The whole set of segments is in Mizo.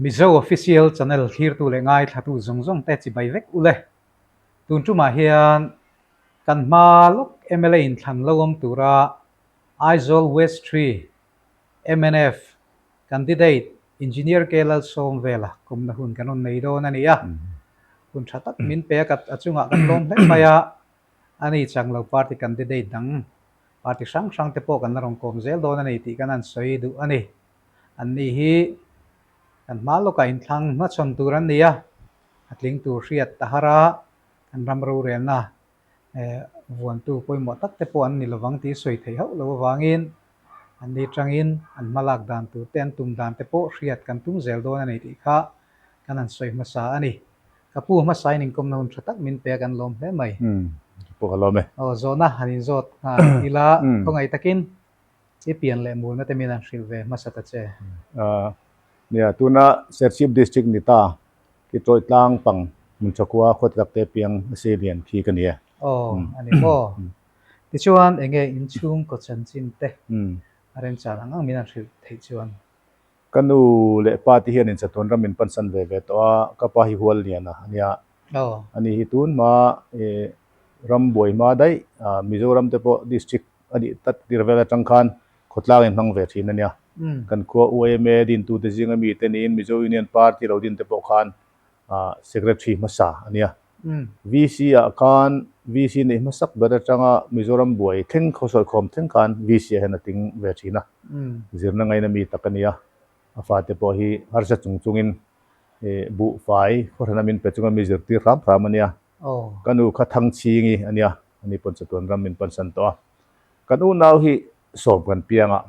Mizo Official Channel thlirtu leh ngaithlatu zawng zawng te chibai vek ule. Tun tumah hian kan hma lawk mla inthlan lo awm tura Aizawl West Tree mnf Candidate Engineer K Lalsawm vela kumna hun kan rawn nei dawn a ni a. Hun tha tak min pe a, a chungah kan lawm hle mai a. A ni chang lo party candidate dang party hrang hrang te pawh kan la rawn kawm zel dawn a ni tih kan han sawi duh a ni. An ni hi kan hma lawkah inthlang hmachhawn tur an ni a, a tling tur hriat a har a, kan ram rorelna vuantu pawimawh tak te pawh an ni lovang tih sawi theih hauh loh avangin an ni tangin an hmalak dan tur te an tum dan te pawh hriat kan tum zel dawn a ni tih kha kan han sawi hmasa a ni. Ka pu hmasain inkawmna hun tha tak min pe a kan lawm hle mai. Ka pu ka lawm e. Aw zawhna han inzawt nghal ila khawngaih takin i pian leh mulna te min han hrilh ve hmasa ta che. Nia tuna Serchhip District ni ta Khi tawih tlang pang hmun tha khua khaw tak te piang a sei lian khi ka ni e. Aw, a ni maw? Tichuan enge inchhungkaw chanchin te a remchan ang ang min han hrilh theih chuan? Ka nu leh pa te hian inchatuan ram min pansan ve ve tawh a, ka pa hi hual lian a nia. Ani hi tun hma ram buai hma daih Mizoram te pawh district a nih tak tir vel atang khan khawtlang in hmang ve thin a nia. Kan khua UAMA dintute zinga mite niin Mizo Union Party lo dinte pawh khan Secretary hmasa a nia. VC ah khan VC neih hmasak ber atanga Mizoram buai thleng khawsawikhawm thleng khan VC ah hian a ting ve thin a. Zirna ngaina mi tak a nia. A fate pawh hi harsa chung chungin buhfai khawhran a min pe chunga mi zirtir hram hram a nia. Ka nu kha Thangchhingi a nia, ani pawn chatuan ram min pansan tawh a. Kan unau hi sawm kan piang a,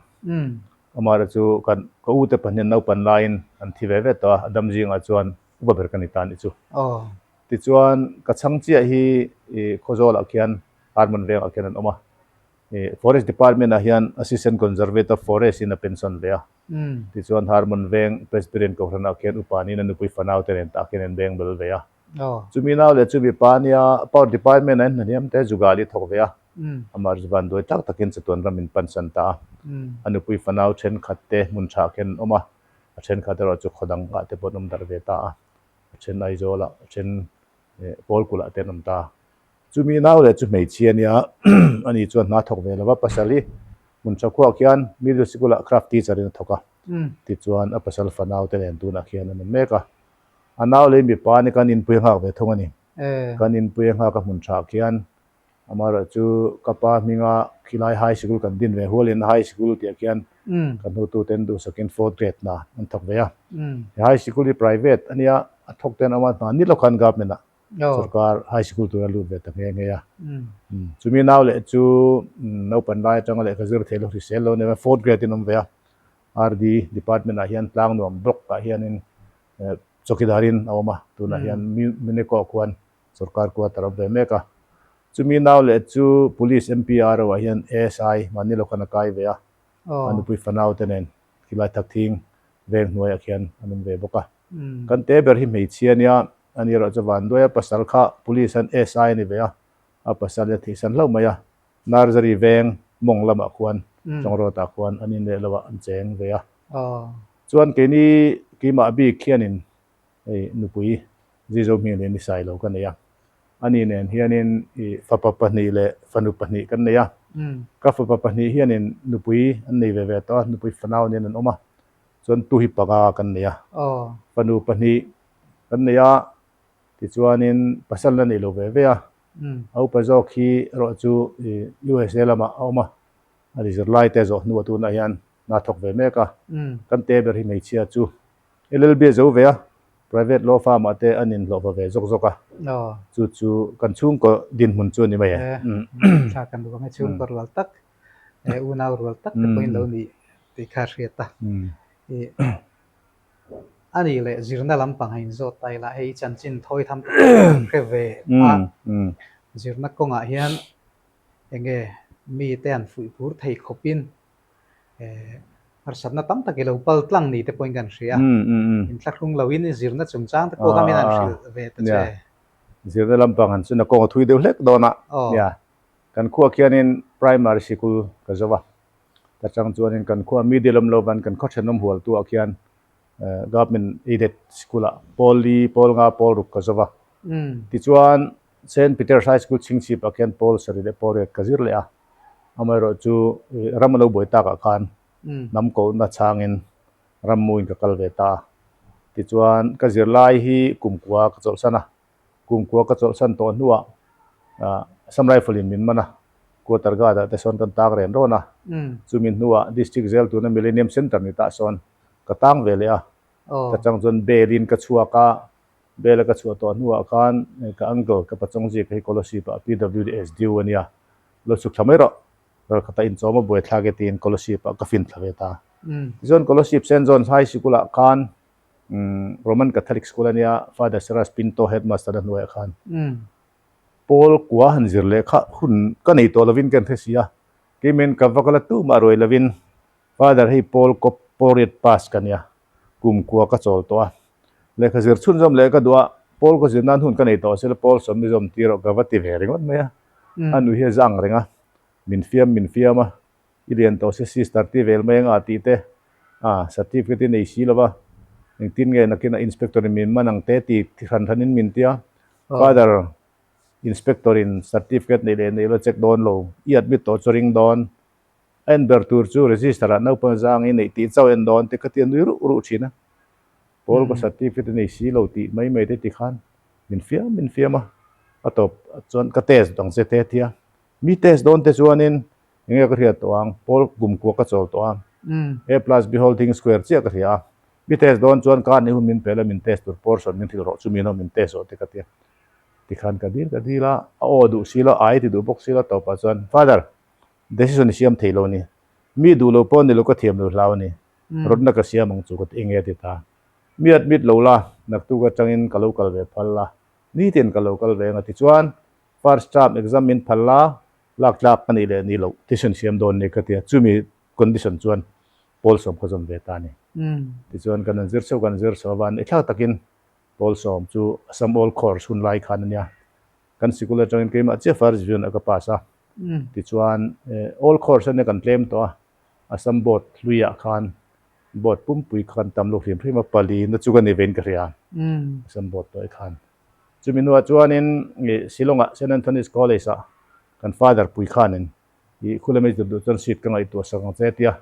amaherawh chu kan ka ute pahnihin naupan laiin an thi ve ve tawh a, a dam zingah chuan upa ber ka ni ta a nih chu. Tichuan ka chhang chiah hi Khawzawlah khian Harmon vengah khian an awm a, Forest Department ah hian Assistant Conservator Forest in a pension ve a, tichuan Harmon veng Presbyterian Kohhranah khian upa niin a nupui fanau te nen tah khian an veng bel ve a. Chumi nau leh chumi pa nia Power Department ah hian hnahniam te Jugali thawk ve a, amah Rizvan duai tak takin chatuan ram in pansan ta a. A nupui fanau thenkhat te hmun tha khian an awm a, a thenkhat erawh chu khaw dang ah te pawh an awm darh ve ta a, a then Aizawl ah, a then Pawlkulh ah te an awm ta. Chumi nau leh chu hmeichhia nia ani chuan hna thawk ve lo va, pasal hi hmun tha khuah khian middle sikul ah craft teacher in a thawk a, tichuan a pasal fanau te nen tunah khian an awm mek a. A nau lei mipa ni kan inpui a nghak ve thung a ni. Kan inpui a nghak a hmun thah khian amaherawh chu ka pa hminga khilai high sikul kan din ve hualin high sikul tih ah khian kan hnututen duhsakin fourth grade hna an thawk ve a. He high sikul hi private a nia, a thawk ten awm a, hna ni lo khan government ah sorkar high sikul tura lut ve ta nghe nghe a. Chumi nau leh chu naupan lai atanga lehkha zir theih lo hrisel lo nia fourth grade in awm ve a, RD department ah hian Tlangnuam block ah hianin Chawkidarin a awm a, tunah hian Muneko khuan sorkar quarter a awm ve mek a. Chumi nau leh chu Police MPRO ah hian ASI mahni lo khan a kai ve a, a nupui fanau te nen khilai Thakthing veng hnuaiah khian an awm ve bawk a. Kan te ber hi hmeichhia nia, ani erawh chu Vanduai a pasal kha Police an SI a ni ve a, a pasal hi a thihsan hlauh mai a. Nursery veng mawng lamah khuan Chawngrawtah khuan an inleh lohah an cheng ve a. Chuan keini keimah bik khianin hei nupui Zizo hming leh ni Sailo ka nei a, ani nen hianin i fapa pahnih leh fanu pahnih kan nei a, ka fapa pahnih hianin nupui an nei ve ve tawh a, nupui fanau nen an awm a, chuan tu hi panga kan nei a, fanu pahnih kan nei a, tichuanin pasal la nei lo ve ve a, a upa zawk hi erawh chu i USA lamah a awm a, a ni zirlai te zawh hnuah tunah hian hna thawk ve mek a, kan te ber hi hmeichhia chu LLB a zo ve a, private law firm ah te an inhlawhva ve zawk zawk a, chu chu kan chhungkaw dinhmun chu a ni mai e. Thla kan ruang e chhungkaw rual tak, unau rual tak te pawhin lo nih tih kha a hriat a. A nih leh zirna lampang a inzawt ta ila hei chanchin thawi tham tak kan hre ve a, zirna kawngah hian enge mite an fuih phur thei khawpin harsatna tam tak i lo pal tlang ni te pawhin kan hria. Inthlahrung loin i zirna chungchang te pawh kha min han hrilh ve ta che. Zirna lampang han chun a kawng a thui deuh hlek dawn a. Nia, kan khuah khianin primary sikul ka zo a. Ta chang chuanin kan khuah middle awm lo van kan khaw thenawm hual tuah khian Government Aided School-ah pawl li, pawl nga, pawl ruk ka zo va. Tichuan, Saint Peter's High School chhingchhipah khian pawl sarih leh pawl riat ka zir leh a. Amaherawhchu, ram a lo buai takah khan hnam kohna chhangin rammuin ka kal ve ta a. Tichuan, ka zirlai hi kumkua ka chawlhsan a. Kumkua ka chawlhsan tawh hnuah Assam Rifle in min man a, Quarter Guard ah te sawn kan tang ren rawn a. Chumi hnuah District Jail tuna Millennium Centre ni tah sawn ka tang ve leh a. Ka chang chuan bail in ka chhuak a, bail a ka chhuah tawh hnuah khan ka uncle ka pachawngzika hi Kolasib ah PWD SDO a nia, lo chhuk thla mai rawh. Ralkhata inchawm a buaithlak e tiin Kolasib ah ka fin thla ve ta. Tichuan Kolasib Saint John's High Sikul ah khan Roman Catholic School a nia, Father Serras Pinto headmaster a hnuaiah khan Paul kua han zir leh kha hun ka nei tawh lovin ka inhre si a, keimen ka va kal a tumah ruai lovin Father hei Paul kawp Paul riat pass ka nia, kum kua ka chawl tawh a, lehkha zir chhunzawm leh ka duh a, Paul ka zir nan hun ka nei tawh sela Paul sawm mi zawm tir rawh ka va ti ve ringawt mai a, a nui hi a zang reng a, min fiam min fiam a. I lian tawh se sister ti vel mai anga tih te, a certificate i nei si lo va, engtin nge nakinah inspector in min man ang te ti hran hran in min ti a, father inspector in certificate neih leh neih lo check dawn lo, i admit tawh chu ring dawn, a en ber tur chu register ah naupang zang i neih tih chauh en dawn te kha ti a nui ruh ruh thin a, pawl ka certificate i nei si lo tih mai mai te ti khan min fiam min fiam a, a tawp chuan ka test dang che te tia, mi test dawn te chuanin Enge ka hriat tawh ang, Paul kumkua ka chawl tawh a, A plus B holding square chiah ka hria a, mi test dawn chuan kar ni hun min pe la min test tur portion min hrilh rawh chumi in min test rawh te ka ti a, tikhan ka dil ka dil a, a aw duh si lo, ai ti duh bawk si lo tawpah chuan Father, decision i siam thei lo ni, mi duh lo pawh ni lo ka thiam lo hlau a ni, rawtna ka siam ang chu ka ti enge a ti ta, mi admit lo la, naktuk atangin ka lo kal ve phal la, nitin ka lo kal ve ang a ti chuan first term exam min phal la, Lak tlak ka nih leh nih loh decision siam dawn ni ka ti a, chumi condition chuan pawl sawm ka zawm ve ta a ni. Tichuan kan han zir chho kan zir chho a, vanneih thlak takin pawl sawm chu Assam All Course hun lai khan a nia. Kan sikul atangin keimah chiah first division ah ka pass a, tichuan All Course a nia kan tlem tawh a, Assam Board hluiah khan Board pumpui kha kan tam lo hrim hrim a, pali na chu ka ni vein ka hria Assam Board tawh khan. Chumi hnuah chuanin Shillong-ah Saint Anthony's College-ah kan father pui khanin ih khula mai tur duh chuan seat ka ngaihtuah sak ang che a ti a,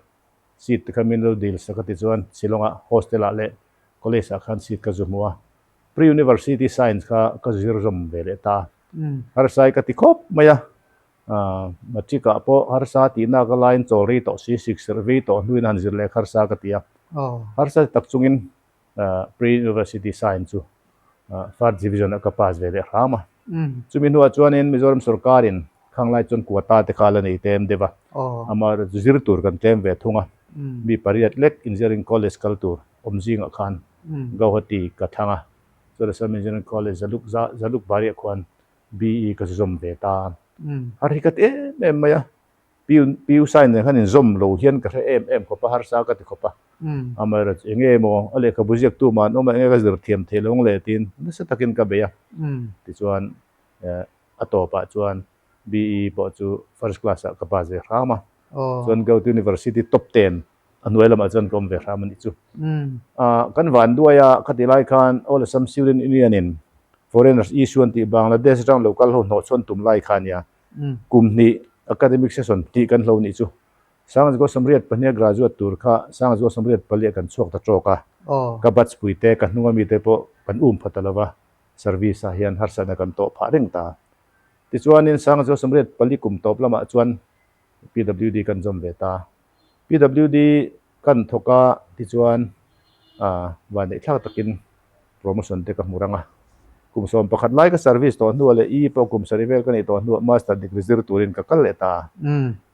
seat te kha min lo dil sak a ti chuan Shillong-ah hostel-ah leh college-ah khan seat ka zu hmu a, pre-university science kha ka zir zawm ve leh ta a, harsai ka ti khawp mai a, matric-ah pawh harsa tihna ka laiin chawl rei tawh si, sikserh vei tawh hnuin han zir leh kha harsa ka ti a, harsa ti tak chungin Pre-University Science chu First Division ah ka pass ve leh hram a. Chumi hnuah chuanin Mizoram sorkarin khang lai chuan quota te kha la nei tlem deuh a, amaherawhchu chu zir tur kan tlem ve thung a. Mi pariat lek Engineering College kal tur awm zingah khan Guwahati ka thlang a, chuan Assam Engineering College Zaluk Zalukbari ah khuan BE ka zawm ve ta. Har hi ka ti em em mai a. Pi U Sai nen khan inzawm lo hian ka hre em em khawp a, harsa ka ti khawp a. Amaherawhchu eng nge maw a lehkhabu ziaktu mah an awm a, eng nge ka zir thiam theih lo ang le tiin nasa takin ka bei a. Tichuan a tawpah chuan BE pawh chu first class ah ka pass ve hram a. Chuan Gauhati University top ten a hnuai lamah chuan ka awm ve hram a nih chu. Kan van duai a, khatih lai khan All Assam Student Union in foreigners issue an tih Bangladesh atang lo kal ho hnawhchhawn tum lai kha a nia. Kum hnih academic session tih kan hlo nih chu Sangzgaw Samriat pahniha graduate tur kha Sangzgaw Samriat paliah kan chhuak ta tawk a, ka batch pui te ka hnunga mite pawh kan um pha ta lova, service ah hian harsatna kan tawh phah reng ta. Tichuanin Sangzgaw Samriat pali kum tawp lamah chuan PWD kan zawm ve ta. PWD Kan thawk a tichuan vanneih thlak takin promotion te ka hmu rang a. Kum 11 lai ka service tawh hnuah leh i pawh kum sarih vel ka neih tawh hnuah master degree zir turin ka kal leh ta.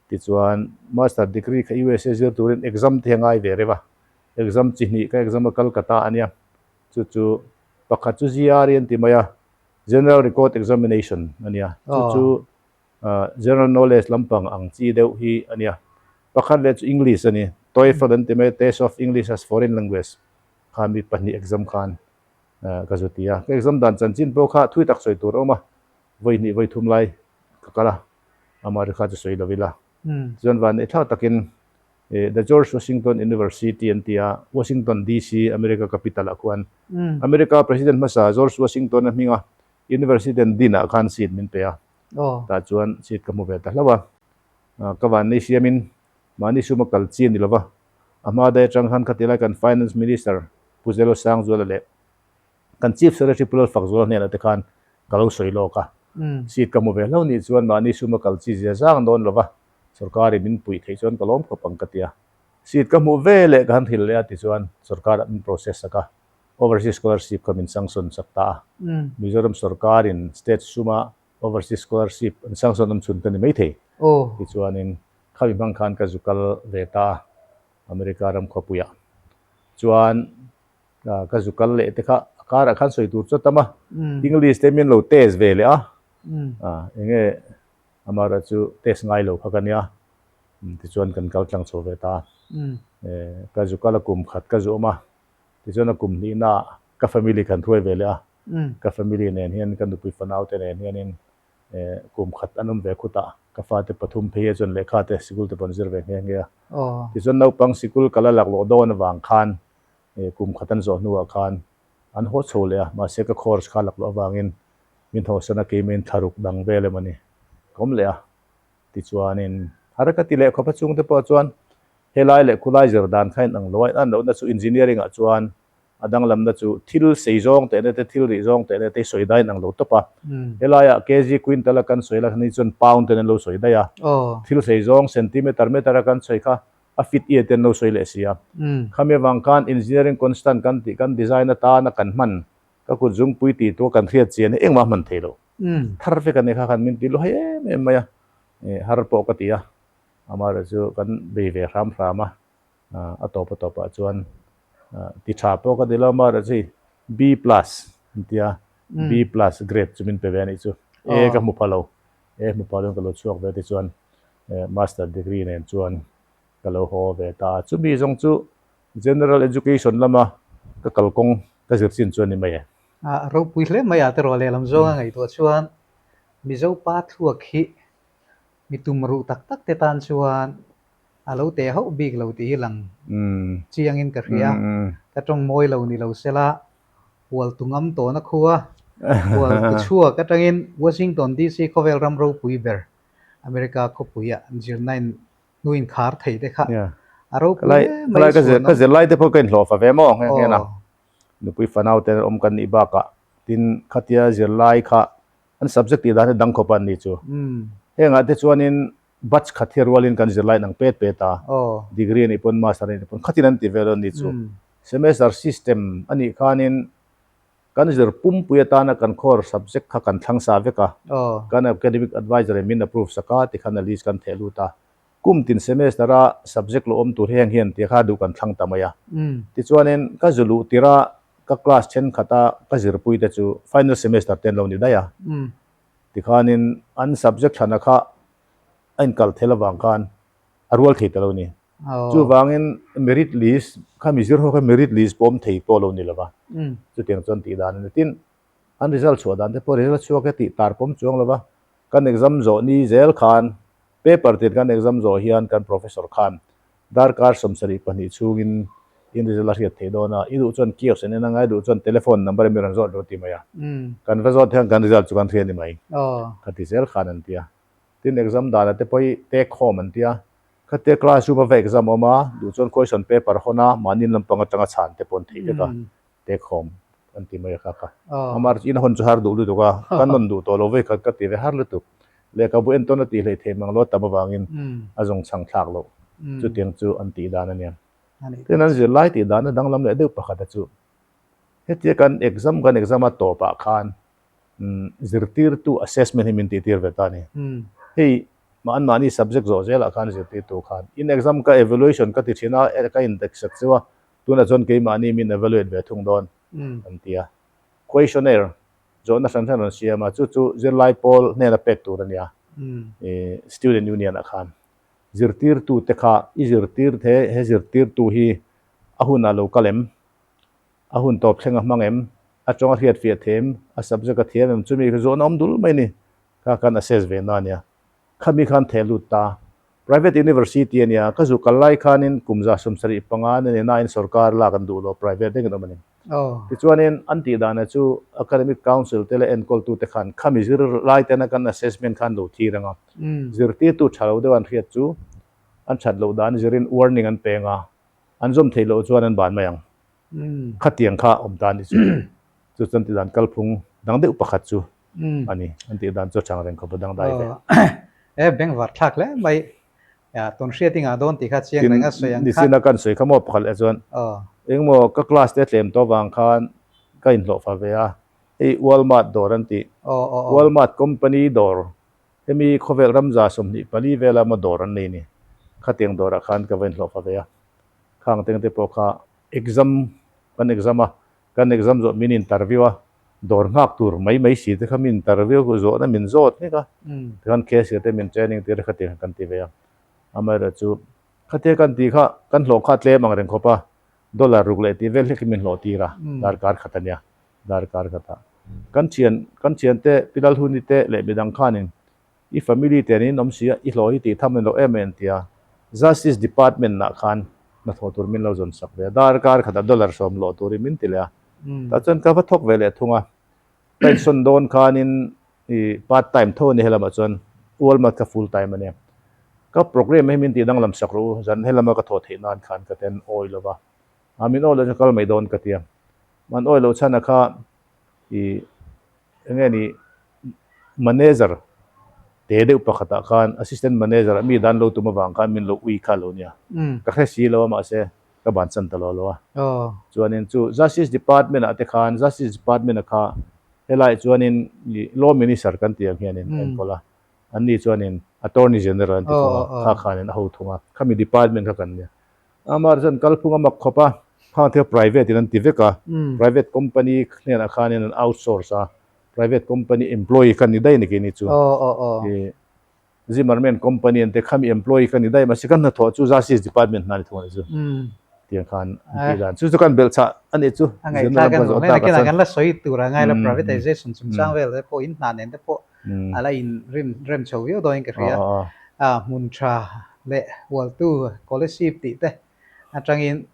Tichuan master degree kha USA zir turin exam te hi a ngai ve reuh a. Exam chi hnih ka exam a kal ka ta a nia. Chu chu pakhat chu GRE an ti mai a, General Record Examination a nia. Chu chu General knowledge lampang ang chi deuh hi a nia. Pakhat leh chu English a ni. TOEFL an ti mai a, Test of English as Foreign Language kha mi pahnih exam khan ka zu ti a. Ka exam dan chanchin pawh kha thui tak sawi tur a awm a, vawi hnih vawi thum lai ka kal a, amah ri kha chu sawi lo ila. Chuan vanneih thlak takin The George Washington University an ti a, Washington DC, America capital ah khuan America President hmasa George Washington a hminga University an din ah khan seat min pe a, tah chuan seat ka hmu ve ta hlauh a. Ka vannei siamin mahni suma kal chi a ni lova, a hma daih atang khan khatilai kan Finance Minister Pu Zelo Sangzuala leh Kan Chief Secretary Pu Lalfakzuala hnenah te khan ka lo sawi lawk a, seat ka hmu ve hlauh nih chuan mahni suma kal chi zia zang dawn lova sorkarin min puih theih chuan ka lawm khawp ang ka ti a. Seat ka hmuh ve leh ka han hrilh leh a tichuan sorkarah min process sak a, overseas scholarship kha min sanction sak ta a. Mizoram sorkarin state suma overseas scholarship an sanction awm chhun ka ni maithei. Tichuanin khami hmang khan ka zu kal ve ta a America ram khawpuiah chuan Ka zu kal leh te kha a karah khan sawi tur chu a tam a, English te min lo test ve leh a, enge amara chu test ngai lo kha ka nia, tichuan kan kal tlang chho ve ta a, ka zu kal a kum khat ka zu awm a, tichuan a kum hnihna ah ka family kan hruai ve leh a, ka family nen hian ka nupui fanau te nen hianin kum khat an awm ve khutah ka fate pathum phei ah chuan lehkha te sikul te pawh an zir ve nghe nghe a, tichuan naupang sikul kal a laklawh dawn avang khan Kum khat an zawh hnuah khan an haw chho leh a, mahse ka course kha lak loh avangin min hawsan a, keimah in thlaruk dang vel emaw ni ka awm leh a. Tichuanin har ka ti leh khawp a chungte pawh chuan helai leh khulai zir dan kha in ang lo a, in an lohna chu engineering ah chuan a danglamna chu thil sei zawng tehna te thil rih zawng tehna te sawi dai in ang lo tawp a. Helaiah kg quintal a kan sawi la ni chuan pound ten an lo sawi daih a, thil sei zawng centimeter meter a kan sawi kha a fit iat te an lo sawi leh si a. Khami avang khan engineering constant kan tih kan design atana kan hman ka kut zungpui tih tua kan hriat chian hi engmah hman thei lo. Thar vek a ni kha khan min ti luhai em em mai a, har pawh ka ti a, amaherawhchu chu kan bei ve hram hram a, a tawp a tawpah chuan ti tha pawh ka ti lo amaherawhchu hei B plus an ti a, B plus grade chu min pe ve a nih chu, A ka hmu pha lo, A hmu pha lo in ka lo chhuak ve tichuan Master degree nen chuan ka lo haw ve ta a, chumi zawng chu General Education lama ka kalkawng ka zir chin chu a ni mai e. A ropui hle mai a tiraw lehlam zawnga ngaihtuah chuan Mizo pa thluak hi mi tum ruh tak tak te tan chuan a lo teh hauh bik lo tih hi lang chiangin ka hria. Ka tawng mawi lo ni lo sela Hualtu ngam tawhna khua Hualtu chhuak atangin Washington DC khawvel ram ropui ber America khawpuia zirna in hnu in khar thei te kha a ropui hle mai chuan. Ka zirlai te pawh ka inhlawh fa ve maw nghe nghe na. Nupui fanau te awm kan nih bakah tin khatia zirlai kha an subject tih dan hi dang khawp a an nih chu. Hengah te chuanin batch khat hi rualin kan zirlai in ang pet pet a, degree a nih pawn master a nih pawn khatin an ti vel a nih chu. Semester system a nih khanin Kan zir pumpui atana kan course subject kha kan thlang sa vek a, kan academic adviser in min approve sak a tikhan a list kan theh lut a. Kum tin semester a subject lo awm tur hi heng hian tih kha duh kan thlang ta mai a. Tichuanin ka zu luh tirh a ka class thenkhat a ka zirpui te chu final semester te an lo ni daih a. Tikhanin an subject thlana kha a inkal thel avang khan a rual thei ta lo ni. Chuvangin merit list kha mi zir ho kha merit list pawm thei pawh lo ni lova. Chutiang chuan tih dan a ni. Tin, an result chhuah dan te pawh result chhuak e tih tar pawm chuang lova. Kan exam zawh ni zel khan paper tin kan exam zawh hian kan professor khan darkar 72 chhungin in result a hriat theih dawn a. I duh chuan kiosk en en anga, i duh chuan telephone number emaw rawn zawt rawh ti mai a. Kan va zawt hian kan result chu kan hria ni mai. Khati zel khan an ti a. Tin, exam danah te pawh hi take home an ti a. Khatia class room a va exam awm a, duh chuan question paper hawn a, mahni lampang atanga chhan te pawh an theih vek a, take home an ti mai a kha kha. Amah in hawn chu har duh lutuk a, ka nawn duh tawh lo vei khat ka ti ve har lutuk. Lehkhabu entawn a tih hleih theih mang lo a tam avangin a zawng chhang thlak loh. Chutiang chu an tih dan a nia. Tin an zirlai tih dan a danglam leh deuh pakhat a chu hetia kan exam kan exam a tawpah khan zirtirtu assessment hi min tih tir ve ta a ni. Hei anmahni subject zawh zelah khan zirtirtu khan in exam ka evaluation ka ti thin a, ka index sak cheu a, tunah chuan keimahni min evaluate ve thung dawn an ti a. Questionnaire zawhna hran hran rawn siam a, chu chu zirlai pawl hnena pek tur a nia student union ah khan. Zirtirtu te kha i zirtir the he zirtirtu hi a hunah lo kal em? A hun tawp thleng a hmang em? A tawng a hriat fiah thei em? A subject a thiam em? Chumi kha zawhna awm dul mai a ni. Kha khan assess ve na a nia. Khami khan theh lut ta. Private University a nia, ka zu kal lai khanin kum 75 na ni nain sorkar lak an duh lo, private rengin awm a ni. Tichuanin an tih dana chu Academic Council te leh enkawltute khan khami zir lai tena kan assessment khan lo thir ang a, zirtirtu tha lo deuh an hriat chu an that loh dan zirin warning an peng a, an zawm theih loh chuan an ban mai ang. Khatiang kha awm ta a ni chu. Chu chuan tih dan kalphung dang deuh pakhat chu a ni. An tih dan chu a chang reng khawp a dangdai ve. E bengvar thlak hle mai. Tawn hriat i ngah dawn tih kha chiang reng a sawi ang kha. Tin, kan sawi kha maw pakhat leh chuan engmaw ka class te tlem tawh vang khan ka inhlawh fa ve a. Hei Walmart dawr an tih. Walmart company dawr hemi khawvel ram 24 vela maw dawr an nei ni. Khatiang dawrah khan ka va inhlawh fa ve a. Khang teng te pawh kha exam kan exam a, kan exam zawh min interview a, dawr nghak tur mai mai si te kha min interview zawhna min zawt mek a, tikhan cashier te min training tir a khatiang kan ti ve a, amaherawh chu khatia kan tih kha kan hlawh kha tlem ang reng khawp a, dollar ruk leh tih vel hlek hi min hlawh tir a, darkar khat a nia, darkar khatah kan thian kan thiante Pi Lalhuni te leh midang khanin I family te an inawm si a, i hlawh hi tih tham in loh em em tia Justice Department ah khan hnathawh tur min lo zawn sak ve a, darkar khatah dollar 10 lawh turin min ti leh a, tah chuan ka va thawk ve leh thung a, ka insawn dawn khanin i part time tho a ni helamah chuan Walmart kha full time a nia, ka programme hi min tih danglam sak rawh u, zan helama ka thawh theih nan khan ka ten awi lo va, a min awi loh chuan kal mai dawn ka ti a, man awi loh chhan a kha i Enge ni manager te deuh pakhatah khan assistant manager ah mi dan lo tum avang khan min lo ui kha lo nia. Ka hre si lo a mahse ka ban chan ta lo lo a. Chuanin chu justice department ah te khan justice department ah kha helai chuanin law minister kan tih ang hianin a enkawl a. Anni chuanin attorney general an ti thung a kha khanin a ho thung a. Khami department kha kan nia. Amah chuan kalphung a mak khawp a, khang thil private in an ti vek a, private company hnenah khanin an outsource a, private company employee kha ni daih a ni keini chu. I Zimmerman company an ti khami employee kha ni daih mahse kan hnathawh chu justice department hna ni thung a ni chu. Tiang khan an tih dan chu chu kan belh chah a nih chu. A ngaihthlak a nuam hle nakinah kan la sawi tur a ngai la privatization chungchang vel te pawh in hna nen te pawh a la in rim rem chho viau dawn in ka hria. Hmun tha leh hualtu scholarship tih te atangin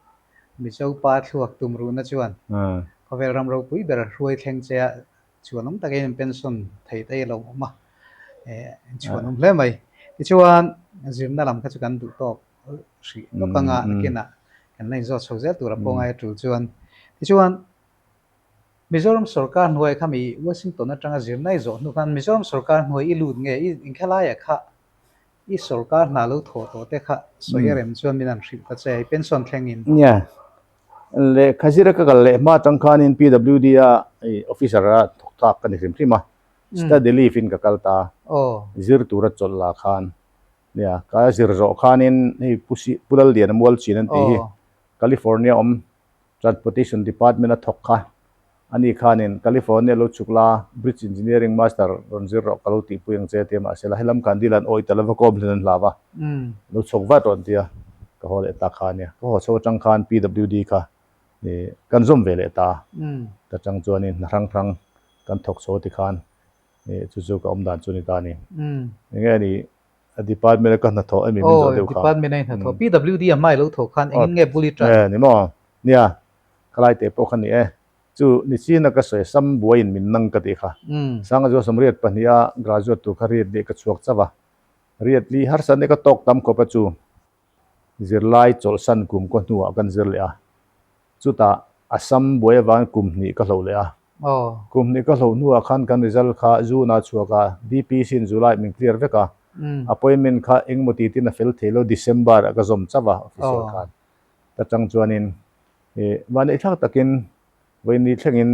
Mizo pa thluak tum ruhna chuan khawvel ram ropui ber hruai thleng che a chhuanawm takin in pension thei te hi a lo awm a, in chhuanawm hle mai. Tichuan zirna lam kha chu kan duh tawk hrih lawk anga nakinah kan la inzawt chho zel tur a pawh ngai a tul chuan. Tichuan Mizoram sorkar hnuai kha mi Washington atanga zirna i zawh hnu khan Mizoram sorkar hnuai i lut nge i inkhelaiah kha i sorkar hna lo thawh tawh te kha sawi a rem chuan min han hrilh ta che i pension thleng in. Nia, lehkha zira ka kal leh hma atang khanin PWD a officer a thawk thak ka ni hrim hrim a, study leave in ka kal ta, zir tura chawlh lah khan nia ka zir zawh khanin hei Pu Pu Lalliana Mualchin an tih hi California awm Transportation Department a thawk kha a ni khanin California lo chhuk la, Bridge Engineering Master rawn zir rawh ka lo tihpui ang che tia mahse la helam khan dil an awih ta lova kawm hlen an hlau a, lo chhuk vat rawn tia ka haw leh ta kha ania. Ka haw chho atang khan PWD kha kan zawm ve leh ta, ta chang chuanin hna hrang hrang kan thawk chho ti khan chu chu ka awm dan chu ni ta a ni. Enge ni A department a ka hnathawh emi min zawh deuh kha. Department a i hnathawh. PWD a hma i lo thawh khan engin nge bul i tan? Ni maw? Nia, khalai teh pawh kha ni e. Chu nichin a ka sawi sam buaiin min nang ka tih kha. Sanga chu 82 a graduate tur kha riat leh ka chhuak chauh a. Riat li harsa nia ka tawk tam khawp a chu. Zirlai chawlhsan kum kaw hnuah kan zir leh a. Chutah Assam buai avangin kum hnih ka hloh leh a. Kum hnih ka hloh hnuah khan kan result kha June ah chhuak a, DPC in July min clear vek a. Appointment kha engemaw ti tin a fel thei lo, December ah ka zawm chauh a official khan. Ta chang chuanin vanneihthlak takin vawiin thlengin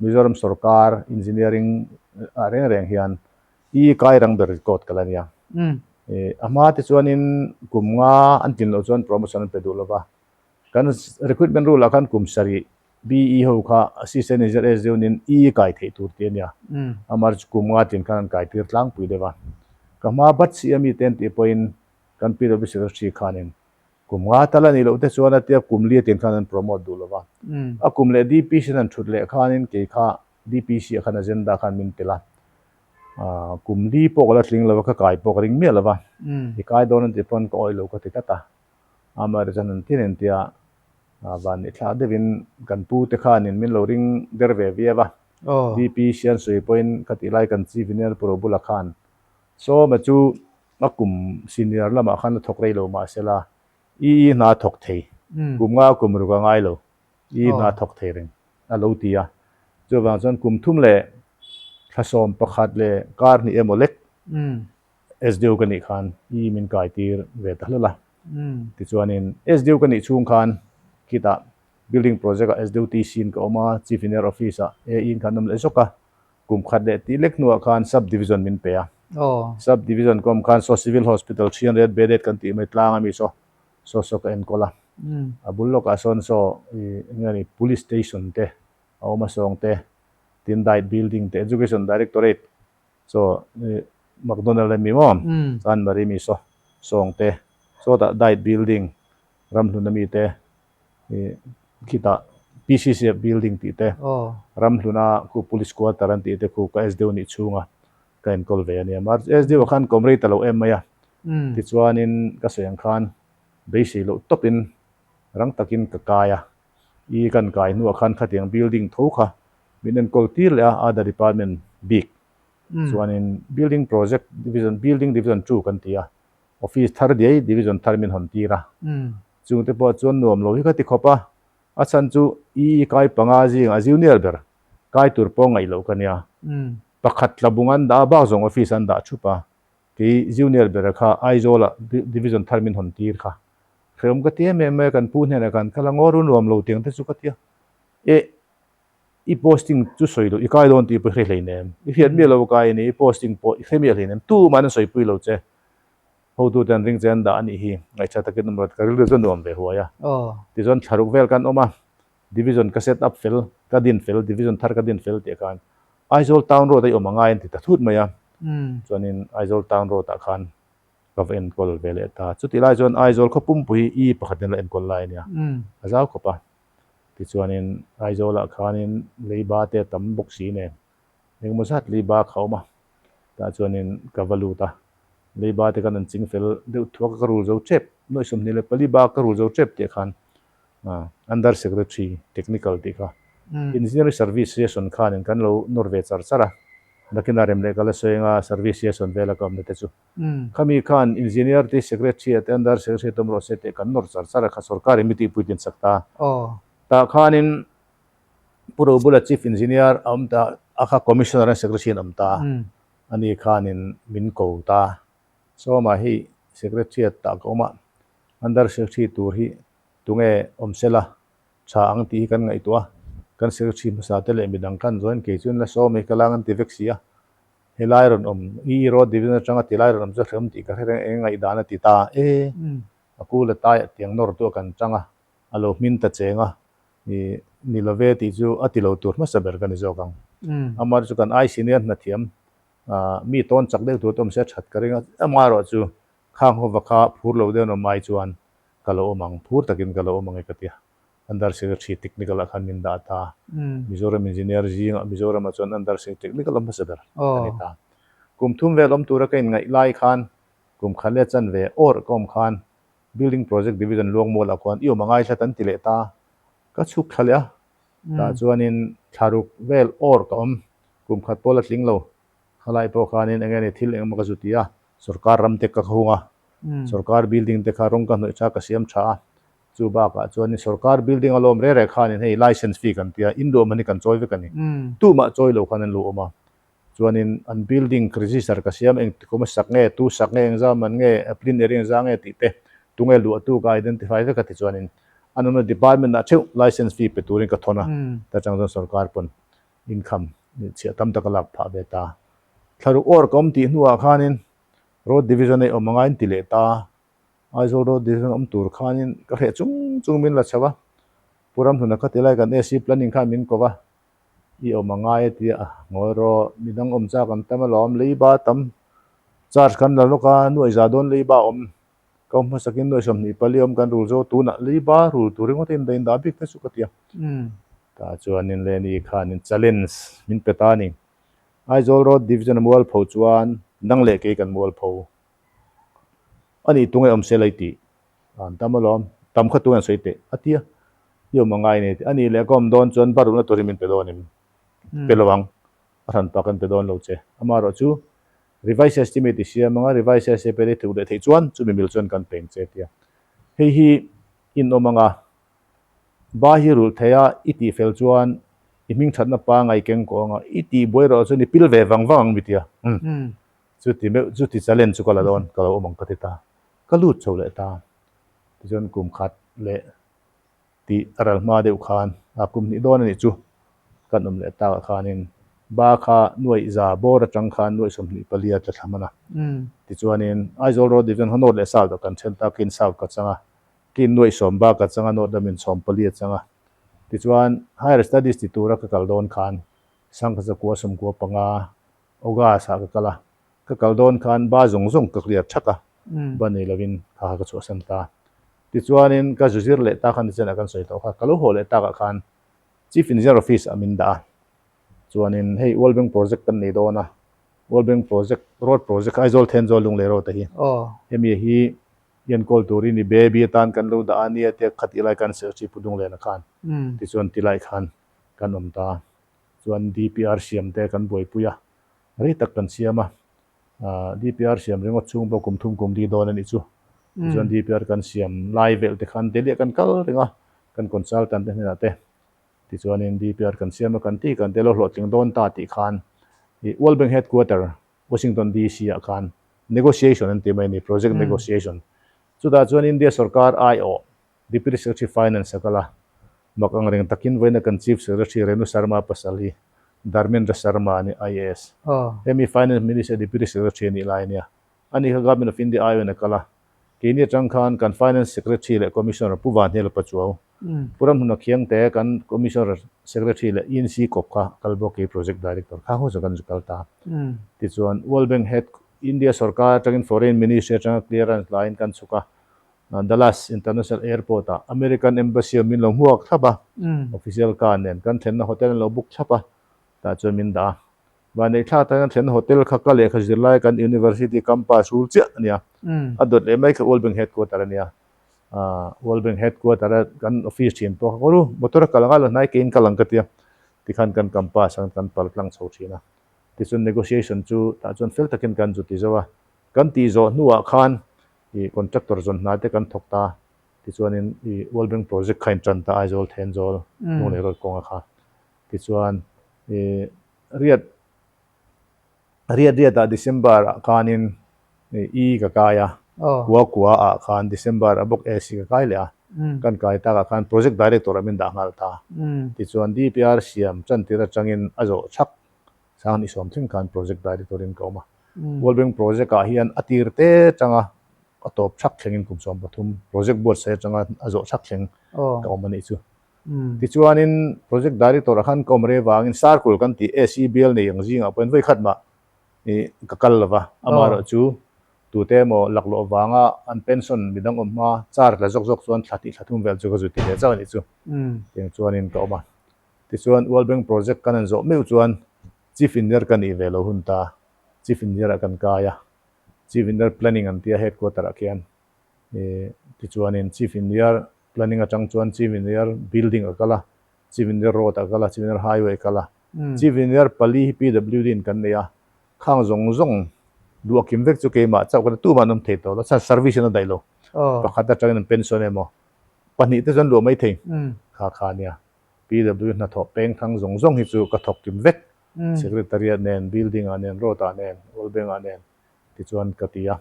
Mizoram sorkar engineering ah reng reng hian i kai rang ber record ka la nia. A hma te chuanin kum nga an tlin loh chuan promotion an pe duh lova. Kan recruitment rule ah khan kum sarih BE ho kha assistant engineer SDO nin E kai theih tur tih a nia. Amar chu kum nga tlin khan an kai tir tlangpui deuh a. Ka hma bat si ami te an tih pawhin kan PW secretary khanin kum nga tal a nih loh te chuan a tia kum li a tlin khan an promote duh lo va. A kum leh DPC an han thut leh khanin kei kha DPC ah khan agenda khan min tel a. Kum li pawh ka la tling lo a, ka kai pawh ka ring miah lo va, i kai dawn an tih pawn ka awih lo ka ti tlat a. Amaherawhchu chuan an thin entia vanneih thlak deuhin kan pu te khanin min lo ring der ve viau a. VP Siansui pawhin ka tih lai kan Chief Engineer Pu Robula khan Sawma chu a kum senior lamah khan a thawk rei lo mahsela i i hna thawk thei, kum nga kum ruk a ngai lo, i hna thawk thei reng a lo ti a. Chuvang chuan kum thum leh thlasawm pakhat leh kar hnih emaw lek SDO ka nih khan i min kai tir ve ta hlawlh a. Tichuanin SDO ka nih chhung khan khitah building project ah SDO TC in ka awm a, Chief Engineer Office ah AE in khan awm leh zawk a. Kum khat leh tih lek hnuah khan Sub Division min pe a. Sub Division ka awm khan saw Civil Hospital 300 bedded kan tih mai tlang ami saw saw saw ka enkawl a. A bul lawkah sawn saw ih eng nge ni Police Station te a awm a sawng te, tin Diet Building te, Education Directorate Chaw McDonald ami maw? Chanmari mi saw sawngte sawtah diet building ramhlun ami te khitah PCCF building tih te ramhluna khu police quarter an tih te khu ka SDO nih chhunga ka enkawl ve a nia. SDO ah khan kawm rei ta lo em mai a, tichuanin ka sawi ang khan beisei loh tawpin rang takin ka kai a, i kan kai hnuah khan khatiang building tho kha min enkawl tir leh a other department bik chuanin building project division building division two kan ti a office thar diai division thar min hawn tir a chung te pawh chuan nuam lo hi ka ti khawp a a chhan chu i kai panga zing a junior ber kai tur pawh ngaih loh ka nia pakhat tlabung an dah a bak zawng office an dah thup a kei junior ber kha Aizawl ah division thar min hawn tir kha hrehawm ka ti em em mai a kan pu hnenah khan kal a ngaw ru nuam lo tiang te chu ka ti a e I posting chu sawi loh i kai dawn tih pawh i hre hleinem. I hriat miah lo kai a ni, i posting pawh i hre miah hleinem. Tuman an sawipui lo che. Hotute an ring che an dah a nih hi. Ngaihchha takin awm rawh, ka rilru chu a nuam ve huai a. Tichuan thlaruk vel kan awm a, division ka set up fel, ka din fel, division thar ka din fel tih khan Aizawl town road a i awm a ngai an ti ta thut mai a. Chuanin Aizawl town road ah khan ka va enkawl ve leh ta. Chutih lai chuan Aizawl khaw pumpui hi i pakhatin a la enkawl lai a nia. A zau khawp a. Tichuanin Aizawlah khanin leiba te a tam bawk si nen engemaw zat leiba kha a awm a, tah chuanin ka va lut a, leiba te khan an ching fel deuh thuak a, ka rul zo tep, nuaih 24 ba ka rul zo tep tih khan Under Secretary Technical tih kha Engineering Service Session khanin kan lo nawr ve char char a, nakinah rem leh ka la sawi anga Service Session vela ka awmna te chu. Khami khan Engineer te Secretary te Under Secretary te awm rawh se tih kan nawr char char a kha sorkar in mi tihpui tin sak ta. Tah khanin Pu Robula Chief Engineer a awm ta a kha Commissioner and Secretary an awm ta ani khanin min ko ta. Sawma hei Secretary tah ka awm a Under Secretary tur hi tunge awm sela tha ang tih hi kan ngaihtuah a kan Secretary hmasa te leh midang khan zawhin kei chuan la sawm hi ka lang an ti vek si a. Helai rawn awm, i road division atanga ti lai rawn awm chu hrehawm tih ka hre reng eng ngaihdan a ti ta e. A kul a taiah tiang nawr tu a kan tang a, a lo hmin ta cheng a, i ni lo ve tih chu a ti lo tur hmasa ber ka ni zawk ang. Amah chu kan ai senior hnathiam mi tawn chak deuh tur te awm se a that ka ring a, amaherawh chu khang hova kha phur lo deuh an awm ai chuan ka lo awm ang, phur takin ka lo awm ang e ka ti a. Under Secretary Technical ah khan min dah ta. Mizoram Engineer zingah Mizoramah chuan Under Secretary Technical awm hmasa ber a ni ta. Kum thum vel awm tura ka inngaih lai khan kum khat leh chanve awrh ka awm khan Building Project Division Luangmualah khuan i awm a ngai hlat an ti leh ta. Ka chhuk thla leh a. Tah chuanin thlaruk vel awrh ka awm. Kum khat pawh la tling lo. Khalai pawh khanin eng nge ni thil engemaw ka zu ti a, sorkar ram te ka hung a, sorkar building te kha rawng ka hnawih tha ka siam tha a. Chu bakah chuanin sorkar building a lawm reh reh khanin hei license fee kan tia in duhawm hi kan chawi vek a ni. Tumah chawi lo khan an lu awm a. Chuanin an building register ka siam eng tikawm a sak nge, tu sak nge, engzah man nge, plin area engzah nge tih te tunge luahtu ka identify vek a ti chuanin an awmna department ah theuh license fee pe turin ka thawn a. Ta chang chuan sorkar pawn income chhiah tam tak a lak phah ve ta. Thlaruk awr ka awm tih hnuah khanin road division a i awm anga in ti leh ta. Aizawl road division awm tur khanin ka hreh chung chung min la chho a, Pu Ramhluna kha tilai kan AC planning khan min ko va, i awm a ngai a ti a, ngawi rawh midang awm chak an tam alawm, leiba tam charge kan la lawk a, nuaih za dawn leiba awm, ka awm hmasakin nuaih 24 awm kan rul zo tunah leiba rul tur ringawt a indah indah bik te chu ka ti a, tah chuanin Lenny khanin challenge min pe ta a ni. Aizawl Road Division a mualpho chuan nang leh kei kan mualpho a nih tunge awm se lai tih an tam alawm, tam kha tunge an sawi teh a tia, i awm a ngai nei tih a nih leh ka awm dawn chuan ba ruhna turin min pe dawn em? Pe lo ang, a hran pa kan pe dawn lo che. Amaherawh chu Revise estimate i siam anga revise estimate i thuh leh theih chuan chumi mil chuan kan peng che tia. Hei hi in awm anga ba hi rulh thei a i tih fel chuan i hming thatna pangai keng kawh anga i tih buai rawh chuan i pil ve vang vang ang mi tia. Umm. Chuti meuh chuti challenge chu ka la dawn ka lo awm ang ka ti ta. Ka lut chho leh ta. Tichuan kum khat leh tih a ral hma deuh khan a kum hnih dawn a nih chu kan awm leh takah khanin ba kha nuaih za bawr atang khan nuaih 24 a tla thla hman a. Tichuanin Aizawl Road Division kha North leh South ah kan then ta, Kin South ka chang a, Kin nuaih sawm ba ka chang a, North lamin 14 a chang a. Tichuan Higher Studies ti tura ka kal dawn khan Sangkha zakua 95 August ah ka kal a, ka kal dawn khan ba zawng zawng ka clear thak a, ba nei lovin kha kha ka chhuahsan ta. Tichuanin ka zu zir leh ta khan nichenah kan sawi tawh kha, ka lo haw leh takah khan Chief Engineer Office ah min dah a, chuanin hei World Bank project kan nei dawn a, World Bank project, road project Aizawl Thenzawl Lunglei road a hi, hemi hi enkawl turin i baby atan kan lo dah a nia tia khatih lai kan serh chi Pu Dunglena khan, tichuan tilai khan kan awm ta a. Chuan DPR siam te kan buaipui a, rei tak kan siam a, DPR siam ringawt chhung pawh kum thum kum li dawn a nih chu. Tichuan DPR kan siam lai velh te khan Delhi ah kan kal reng a, kan consultant te hnenah te tichuanin DPR kan siam a kan ti kan te lo hlawhtling dawn ta tih khan i World Bank headquarter Washington DC ah khan negotiation an ti mai a ni, project negotiation. Chutah chuan India sorkar aiawh Deputy Secretary Finance a kal a, mak ang reng takin vawiina kan Chief Secretary Renu Sharma pasal hi Dharmendra Sharma a ni, IAS. Hemi Finance Minister Deputy Secretary a nih lai a nia. Ani kha Government of India aiawhin a kal a, keini atang khan kan Finance Secretary leh Commissioner Pu Vanhel Pachuau, Pu Ramhnuna Khiangte kan Commissioner Secretary leh INC kawp kha kal bawk kei Project Director kha ho zawk an zu kal ta. Tichuan World Bank Head India sorkar atangin Foreign Ministry atanga clearance laiin kan chhuk a, Dallas International Airport ah American Embassy ah min lo hmuak thlap a, official car nen kan thlenna hotel an lo book thlap a, tah chuan min dah a. Vanneih thlak tan kan thlenna hotel kha ka lehkha zirlai kan University campus rul chiah a nia, a dawt leh mai kha World Bank Headquarter a nia. World Bank Headquarter a kan office thin pawh kha kawr u, motor a kal ang a, la hnai keiin kal ang ka tia, tikhan kan campus ah kan pal tlang chho thin a. Tichuan negotiation chu tah chuan fel takin kan zu ti zo a, kan tih zawh hnuah khan I contractor zawn hna te kan thawk ta tichuanin i World Bank project kha in tan ta Aizawl Thenzawl Lunglei road kawnga kha tichuan i riat riat riat ah December ah khanin i ka kai a kua kua ah khan December ah bawk AC ka kai leh a kan kai tak ah khan project director ah min dah nghal ta tichuan DPR siam tan tir atangin a zawh chhak Sang i sawm thleng khan project director in ka awm a. World Bank project ah hian a tir te atanga a tawp thak thlengin kum 13 project buatsaih atanga a zawh thak thleng ka awm a nih chu. Tichuanin project director ah khan ka awm rei vangin circle kan tih SEBL nei ang zingah pawhin vawi khat mah ih ka kal lo va. Amaherawh chu tute emaw laklawh vanga an pension midang awm hma char tla zawk zawk chuan thla tih thla thum vel chu ka zu ti ve chauh a nih chu. Tiang chuanin ka awm a. Tichuan World Bank project kan han zawh meuh chuan Chief Engineer ka nih ve lo hun ta, Chief Engineer ah kan kai a, Chief Engineer Planning an tia headquarter ah khian ih tichuanin Chief Engineer Planning atang chuan Chief Engineer Building a kal a, Chief Engineer Road a kal a, Chief Engineer Highway a kal a. Chief Engineer pali hi PWD in kan nei a, khang zawng zawng duh a kim vek chu keimah chauh ka ni, tumah an awm thei tawh lo, chhan service in a daih lo, pakhat atangin an pension emaw pahnih te chuan luah mai thei kha kha a nia. PW hnathawh peng thang zawng zawng hi chu ka thawk kim vek. Secretariat nen, building ah nen, road ah nen, World Bank ah nen tichuan ka ti a.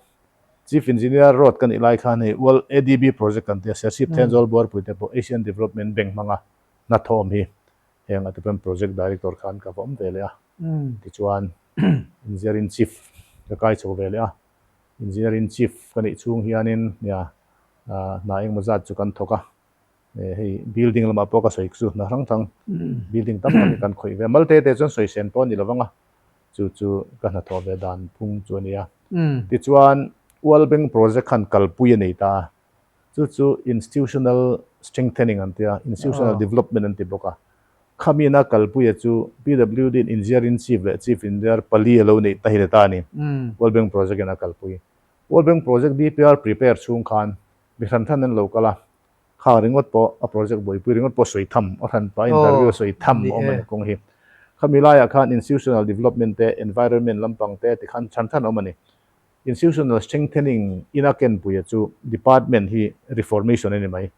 Chief Engineer road ka nih lai khan hei World ADB project kan ti a, Serchhip Thenzawl Buarpui te pawh Asian Development Bank hmanga hnathawh awm hi heng ah te pawhin project director khan ka va awm ve leh a. Tichuan Engineer in Chief ka kai chho ve leh a. Engineer in Chief ka nih chhung hianin nia hna engemaw zat chu kan thawk a. Hei building lamah pawh ka sawi chu hna hrang hrang building tam tak hi kan khawih ve a, mal te te chuan sawi sen pawh a ni lo vang a, chu chu ka hnathawh ve dan phung chu a ni a. Tichuan World Bank project khan kalpui a nei ta a, chu chu institutional strengthening an ti a, institutional development an ti bawk a. Khamiina kalpuia chu PWD in Engineer-in Chief leh Chief Engineer pali a lo neih ta hi le ta a ni. World Bank Project in a kalpui. World Bank Project DPR prepare chhung khan mi hran hran an lo kal a, khang ringawt pawh a project buaipui ringawt pawh sawi tham a hran pah interview sawi tham a awm a ni kawng hi. Khami laiah khan institutional development te, environment lampang te tikhan hran hran a awm a ni. Institutional strengthening in a kenpuia chu department hi reformation a ni mai,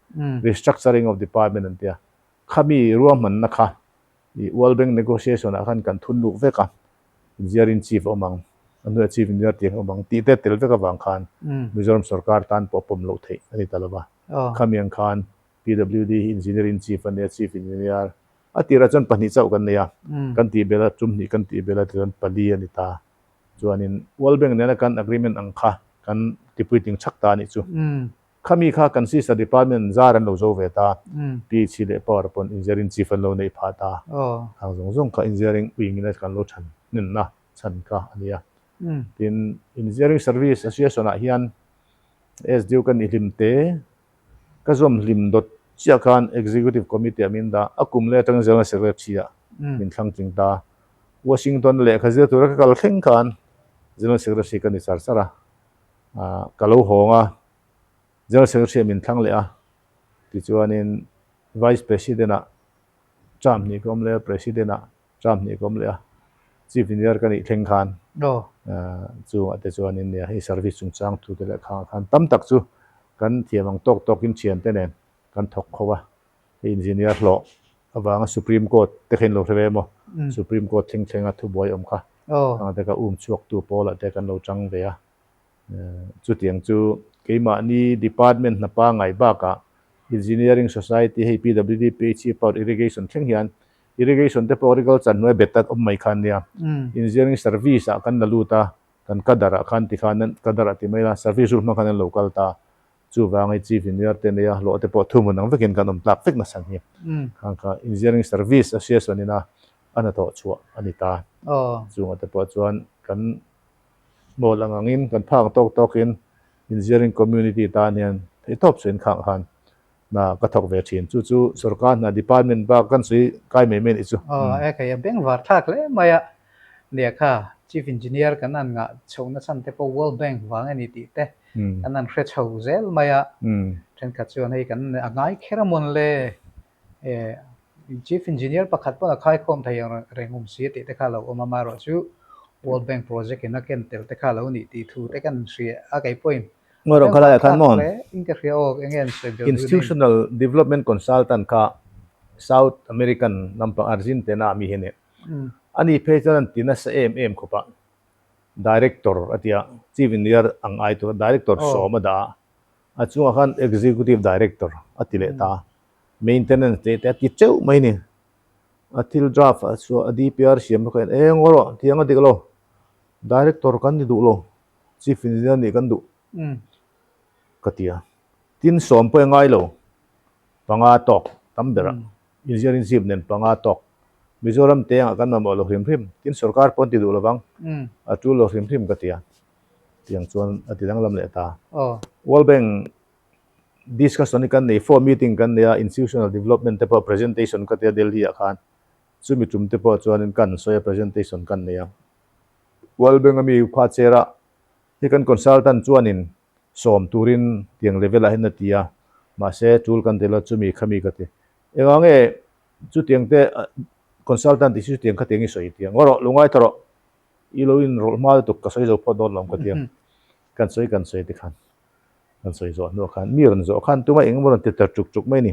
restructuring of department an tia. Khami ruahmanna kha i World Bank negotiation ah khan kan thun luk vek a, Engineer in Chief a awm ang, a hnuaiah Chief Engineer tih ang a awm ang tih te tel vek avang khan Mizoram sorkar tan pawh pawm loh theih a ni ta lo va. Khami ang khan PWD hi Engineer in Chief a nia, Chief Engineer a tirah chuan pahnih chauh kan nei a, kan tih belh a, tum hnih kan tih belh a tichuan pali a ni ta. Chuanin World Bank nena kan agreement ang kha kan tipuitling chhak ta a nih chu. Khami kha kan sister department zar an lo zo ve ta, PHC leh Power pawn Engineering Chief an lo neih phah ta. Khang zawng zawng kha Engineering wing ina kan lo chhan hnenna chhan kha a ni a. Tin, Engineering Service Association ah hian SDO ka nih hlim te, ka zawm hlim dawt chiah khan Executive Committee ah min dah, a kum leh atangin General Secretary ah min thlang tling ta. Washington lehkha zir tura ka kal thleng khan General Secretary ka ni char char a, ka lo hawng a. General Secretary min thlang leh a, tichuanin Vice President ah term hnih ka awm leh a, President ah term hnih ka awm leh a, Chief Engineer ka nih thleng khan chungah te chuanin nia hei service chungchang thu te leh khangah khan tam tak chu kan thiam ang tawk tawkin thiante nen kan thawk kho a, hei Engineer hlawh avanga Supreme Court te kha in lo hre ve emaw, Supreme Court thleng thlenga thubuai awm kha khangah te kha um chhuaktu pawlah te kan lo tang ve a. Chutiang chu keimahni department hna pangngai bakah Engineering Society hei PWD, PHE, Power Irrigation thleng hian Irrigation te pawh agriculture hnuai bet a awm mai kha ania. Engineering Service ah kan la lut a, kan cadre ah khan tikhan cadre ah ti mai ila service rule hmang khan an lo kal ta. Chuvang hei Chief Engineer te nia hlawh te pawh thuhmun ang vekin kan awm tlak vek nasa ang hi. Khang kha Engineering Service Association ina a hnathawh chhuah a ni ta. Chungah te pawh chuan kan Mawl ang angin kan phak tawk tawkin engineering community tan hian theihtawp chu inkhak khan hna ka thawk ve thin. Chu chu sorkar hna department bak kan sawi kai mai mai a nih chu. Aw e kei a bengvar thlak hle mai a, nia kha Chief Engineer kan an ngah chhohna chhan te pawh World Bank vang a ni tih te kan an hre chho zel mai a, thenkhat chuan hei kan a ngai kher a mawn le E, Chief Engineer pakhat pawn a khaikhawm thei ang reng awm si tih te kha a lo awm a, amaherawh chu World Bank project in a ken tel te kha a lo nih tih thu te kan hria a, kei pawhin Ngawi rawh khalai ah khan maw? In ka hria aw, enge an sawi belh duh nei? Institutional Development Consultant kha South American lampang Argentina ah mi hi a ni. Ani phei chuan an ti nasa em em khawp a, Director a tia, Chief Engineer ang ai tur a Director sawm a dah a, a chungah khan Executive Director a ti leh ta a. Maintenance teh te a ti teuh mai ni. A thil draft ah chuan a DPR siam bawk a en eng erawh tiang a dik lo. Director kan ni duh lo. Chief Engineer nih kan duh ka ti a. Tin sawm pawh i ngai lo. Panga tawk tam berah Engineering Chief nen panga tawk Mizoram te angah kan mamawh lo hrim hrim. Tin sorkar pawh an ti duh lovang. A tul lo hrim hrim ka ti a. Tiang chuan a ti danglam leh ta. World Bank Discussion hi kan nei fo, meeting kan nei a, institutional development te pawh presentation ka tia Delhi ah khan chumi tum te pawh chuanin kan sawi a presentation kan nei a. World Bank ami kha chair a hi kan consultant chuanin sawm turin tiang level ah hian a ti a, mahse tul kan tel a chumi khami ka ti. Engah nge chutiang te consultant tih chu chutiang khatiang i sawi tia ngaw rawh, lungai ta rawh, i lo inrawlh hma lutuk ka sawi zo phawt dawn lo ang ka tia, kan sawi kan sawi te khan. Kan sawi zawh hnuah khan mi rawn zawh khan tuma eng emaw rawn ti tar chuk chuk mai a ni.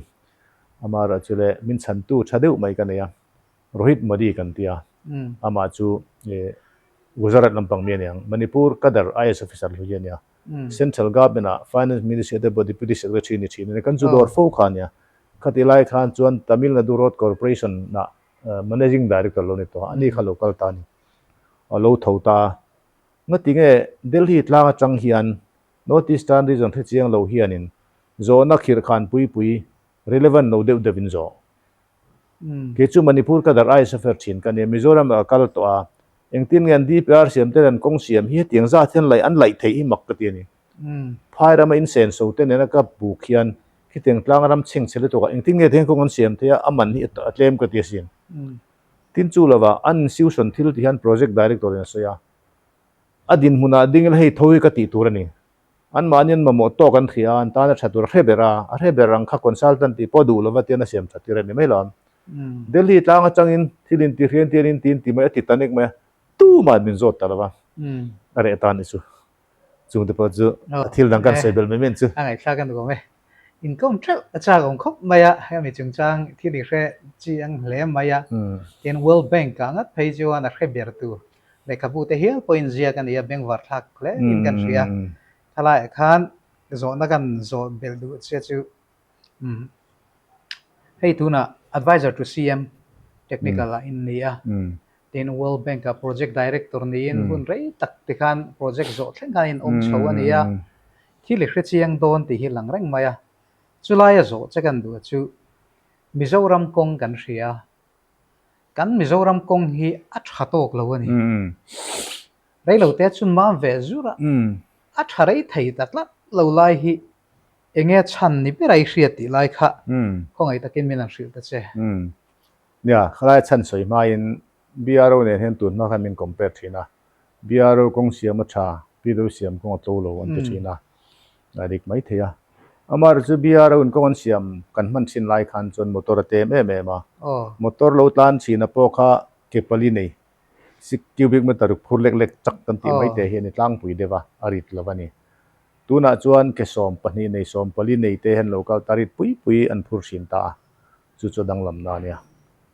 Amaherawh chu le min chhantu tha deuh mai ka nei a, Rohit Modi kan ti a, amah chu Gujarat lampang mi a ni ang, Manipur cadre IAS officer hlui a ni a, Central Government ah Finance Ministry te pawh Deputy Secretary ni thin a ni, kan chu dawr fo kha a ni a. Khatih lai khan chuan Tamil Nadu Road Corporation ah Managing Director lo ni tawh a, ani kha lo kal ta a ni, a lo tho ta a. Ngati nge Delhi tlang atang hian North Eastern Region hre chiang lo hianin zawhna khirhkhan pui pui relevant lo deuh deuhin zawh. Kei chu Manipur ka darh ai safer thin ka nia, Mizoram ah ka kal tawh a, engtin nge an DPR siam te an kawng siam hi hetiang zat hian laih an laih theih hi mak ka ti a ni. Phai rama insenso te nena ka buk hian Khitiang tlang ram chhengchhe lutuk ah engtin nge tihian kawng an siam thei a, a man hi a tlem ka ti asin. Tin chu lova an institution thil ti hian project director in a sawi a, a dinhmunah ding ila hei tho hi ka tih tur a ni. Anmahni an mamawh tawk an hria a, an tan a tha tur a hre ber a, a hre ber ang kha consultant tih pawh duh lova tian a siam that tir a ni mai lo. Delhi tlang atangin thil in ti hrian tian in ti in ti mai a ti ta nek mai a, tumah min zawt ta lova a reh ta a ni chu. Chungte pawh chu a thil dang kan sawi belh mai mai chu. A ngaihthlak a nuam e. Inkawm ṭeuh a chak awm khawp mai a, hemi chungchang thil i hre chi ang hle mai a. Tin, World Bank ah ngat phei chuan a hre ber tur lehkhabu te hial pawhin ziak a ni a, bengvar thlak hle in kan hria. Thalaiah khan zawhna kan zawh belh duh che chu hei tunah Advisor to CM Technical ah in ni a, Tin, World Bank ah Project Director niin hun rei tak te khan project zawh thleng khan in awm chho a ni a, thil i hre chiang dawn tih hi lang reng mai a. Chulaia zawh che kan duh chu Mizoram kawng kan hria a, kan Mizoram kawng hi a tha tawk lo a ni. Reilote chun mam ve zur a, a tha rei thei ta tlat lo lai hi eng nge chhan ni ber a i hriat tih lai kha khawngaih takin min han hrilh ta che. Nia, khalai chhan sawi hmain BRO nen hian tun hma khan min compare thin a, BRO kawng siam a tha, PW siam kawng a tlo lo an ti thin a, a dik mai thei a. Amaherawhchu chu BRO in kawng an siam kan hman thin lai khan chuan motor a tem em em a, motor lo tlan chhina pawh kha ke pali nei, six cubic meter ruk phur lek lek chak kan tih mai te hi a ni tlangpui deuh a, a rit lo a ni. Tunah chuan ke 12 nei, 14 nei te hian lo kal ta rit pui pui an phur thin ta a. Chu chu danglamna a nia.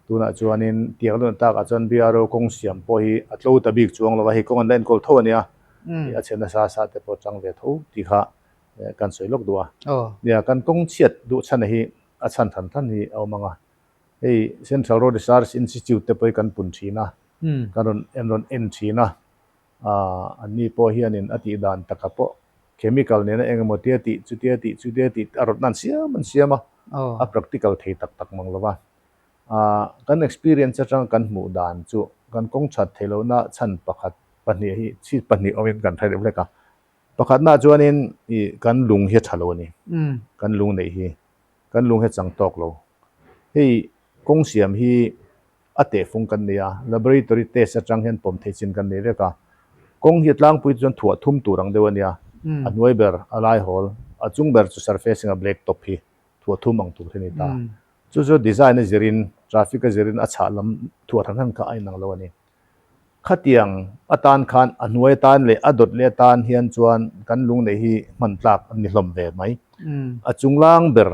Tunah chuanin tiang lun takah chuan BRO kawng siam pawh hi a tlo ta bik chuang lo a, hei kawng an la enkawl tho a nia. A chhe nasa sa te pawh chang ve tho tih kha kan sawi lawk duh a. Nia, kan kawng chhiat duh chhan hi a chhan than than hi a awm ang a. Hei Central Road Research Institute te pawh hi kan pun thin a, kan rawn en rawn en thin a. Anni pawh hianin a tih dan taka pawh chemical nena eng emaw tia tih chutia tih chutia tih a rawtna an siam an siam a, a practical thei tak tak mang lo va. Kan experience atanga kan hmuh dan chu kan kawng that theih lohna chhan pakhat pahnih hi chhit pahnih awmin kan hre deuh hlek a. Pakhatna chuanin ih kan lung hi a tha lo a ni, kan lung neih hi kan lung hi a chang tawk lo. Hei kawng siam hi a tehfung kan nei a, laboratory test atang hian pawm theih chin kan nei vek a. Kawng hi a tlangpui chuan thuah thum tur ang deuh a nia, a hnuai ber a lai hawl, a chung ber chu surfacing a black top hi thuah thum ang tur hi a ni ta. Chu chu design a zirin, traffic a zirin a chhah lam thuah hran hran kha a inang lo a ni. Khatiang atan khan a hnuai atan leh a dawt leh atan hian chuan kan lung neih hi hman tlak an ni hlawm ve mai. A chunglang ber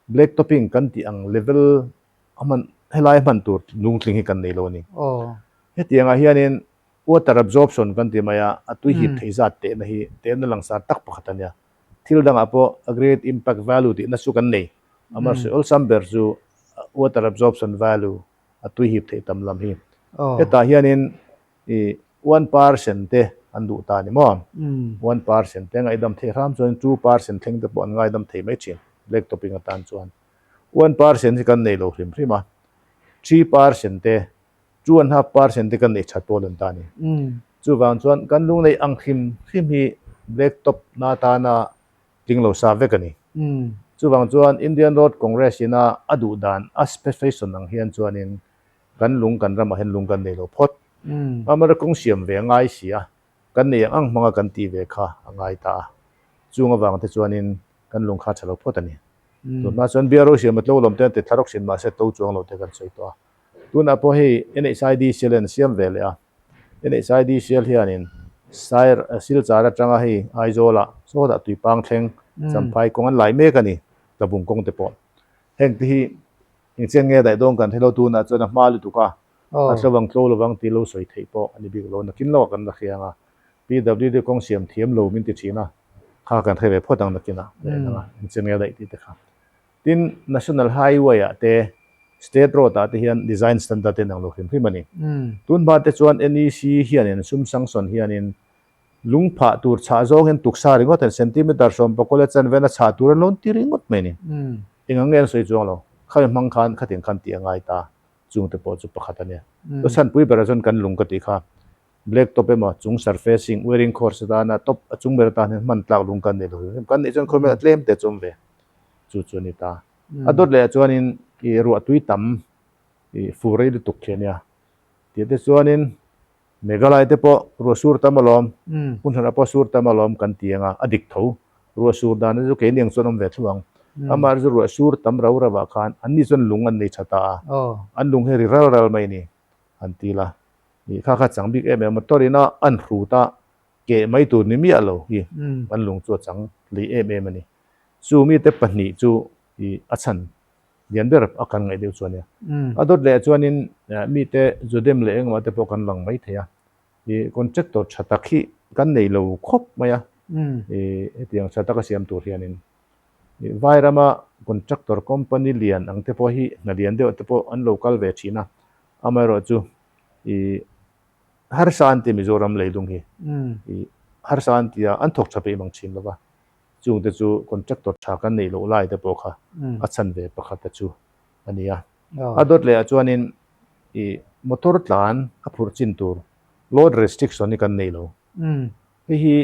black topping kan tih ang level a hman helai hman tur lungtling hi kan nei lo a ni. Hetiangah hianin water absorption kan ti mai a, a tui hip theih zat tehna hi tehna langsar tak pakhat a nia. Thil dangah pawh aggregate impact value tihna chu kan nei. Amaherawhchu awlsam ber chu water absorption value a tui hip theih tam lam hi. Hetah hianin i 1% te an duh ta a ni maw? 1% te a ngaihdam theih hram chuan 2% thleng te pawh an ngaidam thei mai thin black topping atan chuan. 1% hi kan nei lo hrim hrim a, 3% te, 2.5% te kan neih that pawl an ta a ni. Chuvang chuan kan lung neih ang hrim hrim hi black top na atana tling lo sa vek a ni. Chuvang chuan Indian Road Congress ina a duh dan a specification ang hian chuanin kan lung kan ramah hian lung kan nei lo phawt. Amara kawng siam ve a ngai si a, kan nei ang ang hmanga kan tih ve kha a ngai ta a. Chung avang te chuanin kan lung kha a tha lo phawt a ni. Tunhma chuan BRO siam a tlo lawm te an ti thla rawk thin mahse tlo chuang lo te kan sawi tawh a. Tunah pawh hei NHIDCL an siam ve leh a. NHIDCL hianin Sair Silchar atanga hei Aizawlah sawtah Tuipang thleng Champhai kawng an lai mek a ni, Tlabung kawng te pawh. Heng te hi engchen nge daih dawn kan hre lo tunah chuan a hma lutuk a, a tlo ang tlo lovang tih lo sawi theih pawh a ni bik lo. Nakin lawkah kan la hria ang a, PWD kawng siam thiam lo min ti thin a, kha kan hre ve phawt ang nakinah leh dang a, engchen nge daih tih te kha. Tin, National Highway ah te, State Road ah te hian design standard te inang lo hrim hrim a ni. Tun hma te chuan NEC hianin sum sanction hianin lung phah tur chhah zawng hian tuksa ringawt hian centimeter 10 a chanve na chhah tur an lo ti ringawt mai a ni. Eng ang nge an sawi chuang lo, khami hmang khan khatin khan tih a ngai ta, chung te pawh chu pakhat a nia. Chhanpui berah chuan kan lung ka tih kha Black top emaw chung surfacing wearing course atana top a chung ber atan hian hman tlak lung kan nei lo hrim hrim. Kan neih chuan khawvel a tlem te chu awm ve. Chu chu a ni ta. A dawt leh ah chuanin ih ruahtui tam ih fur rei lutuk khi a nia. Tih te chuanin Meghalaya te pawh ruah sur tam alawm, hmun hranah pawh sur tam alawm kan ti ang a, a dik tho. Ruah sur dan chu keini ang chuan awm ve thlu ang. Amaherawhchu ruah sur tam rau rau ah khan anni chuan lung an nei tha ta a, an lung hi ri ral ral mai a ni an ti la. Ih kha kha chang bik em em a, motor ina an hrut a keh mai tur ni miah lo hi an lung chu a chang lei em em a ni. Chu mite pahnih chu ih a chhan lian ber a kan ngaih deuh chu a nia. A dawt leh chuanin mite Judem leh engmah te pawh kan lang mai thei a, ih contractor tha tak hi kan nei lo khawp mai a, ih hetiang tha taka siam tur hianin ih Vairama contractor company lian ang te pawh hi hna lian deuh te pawh an lo kal ve thin a, amaherawhchu ih harsa an ti Mizoram leilung hi ih harsa an ti a, an thawk tha peih mang thin lo va. Chungte chu contractor tha kan neih loh lai te pawh kha a chhan ve pakhat te chu a ni a. A dawt leh ah chuanin ih motor tlan a phurh chin tur load restriction hi kan nei lo. Hei hi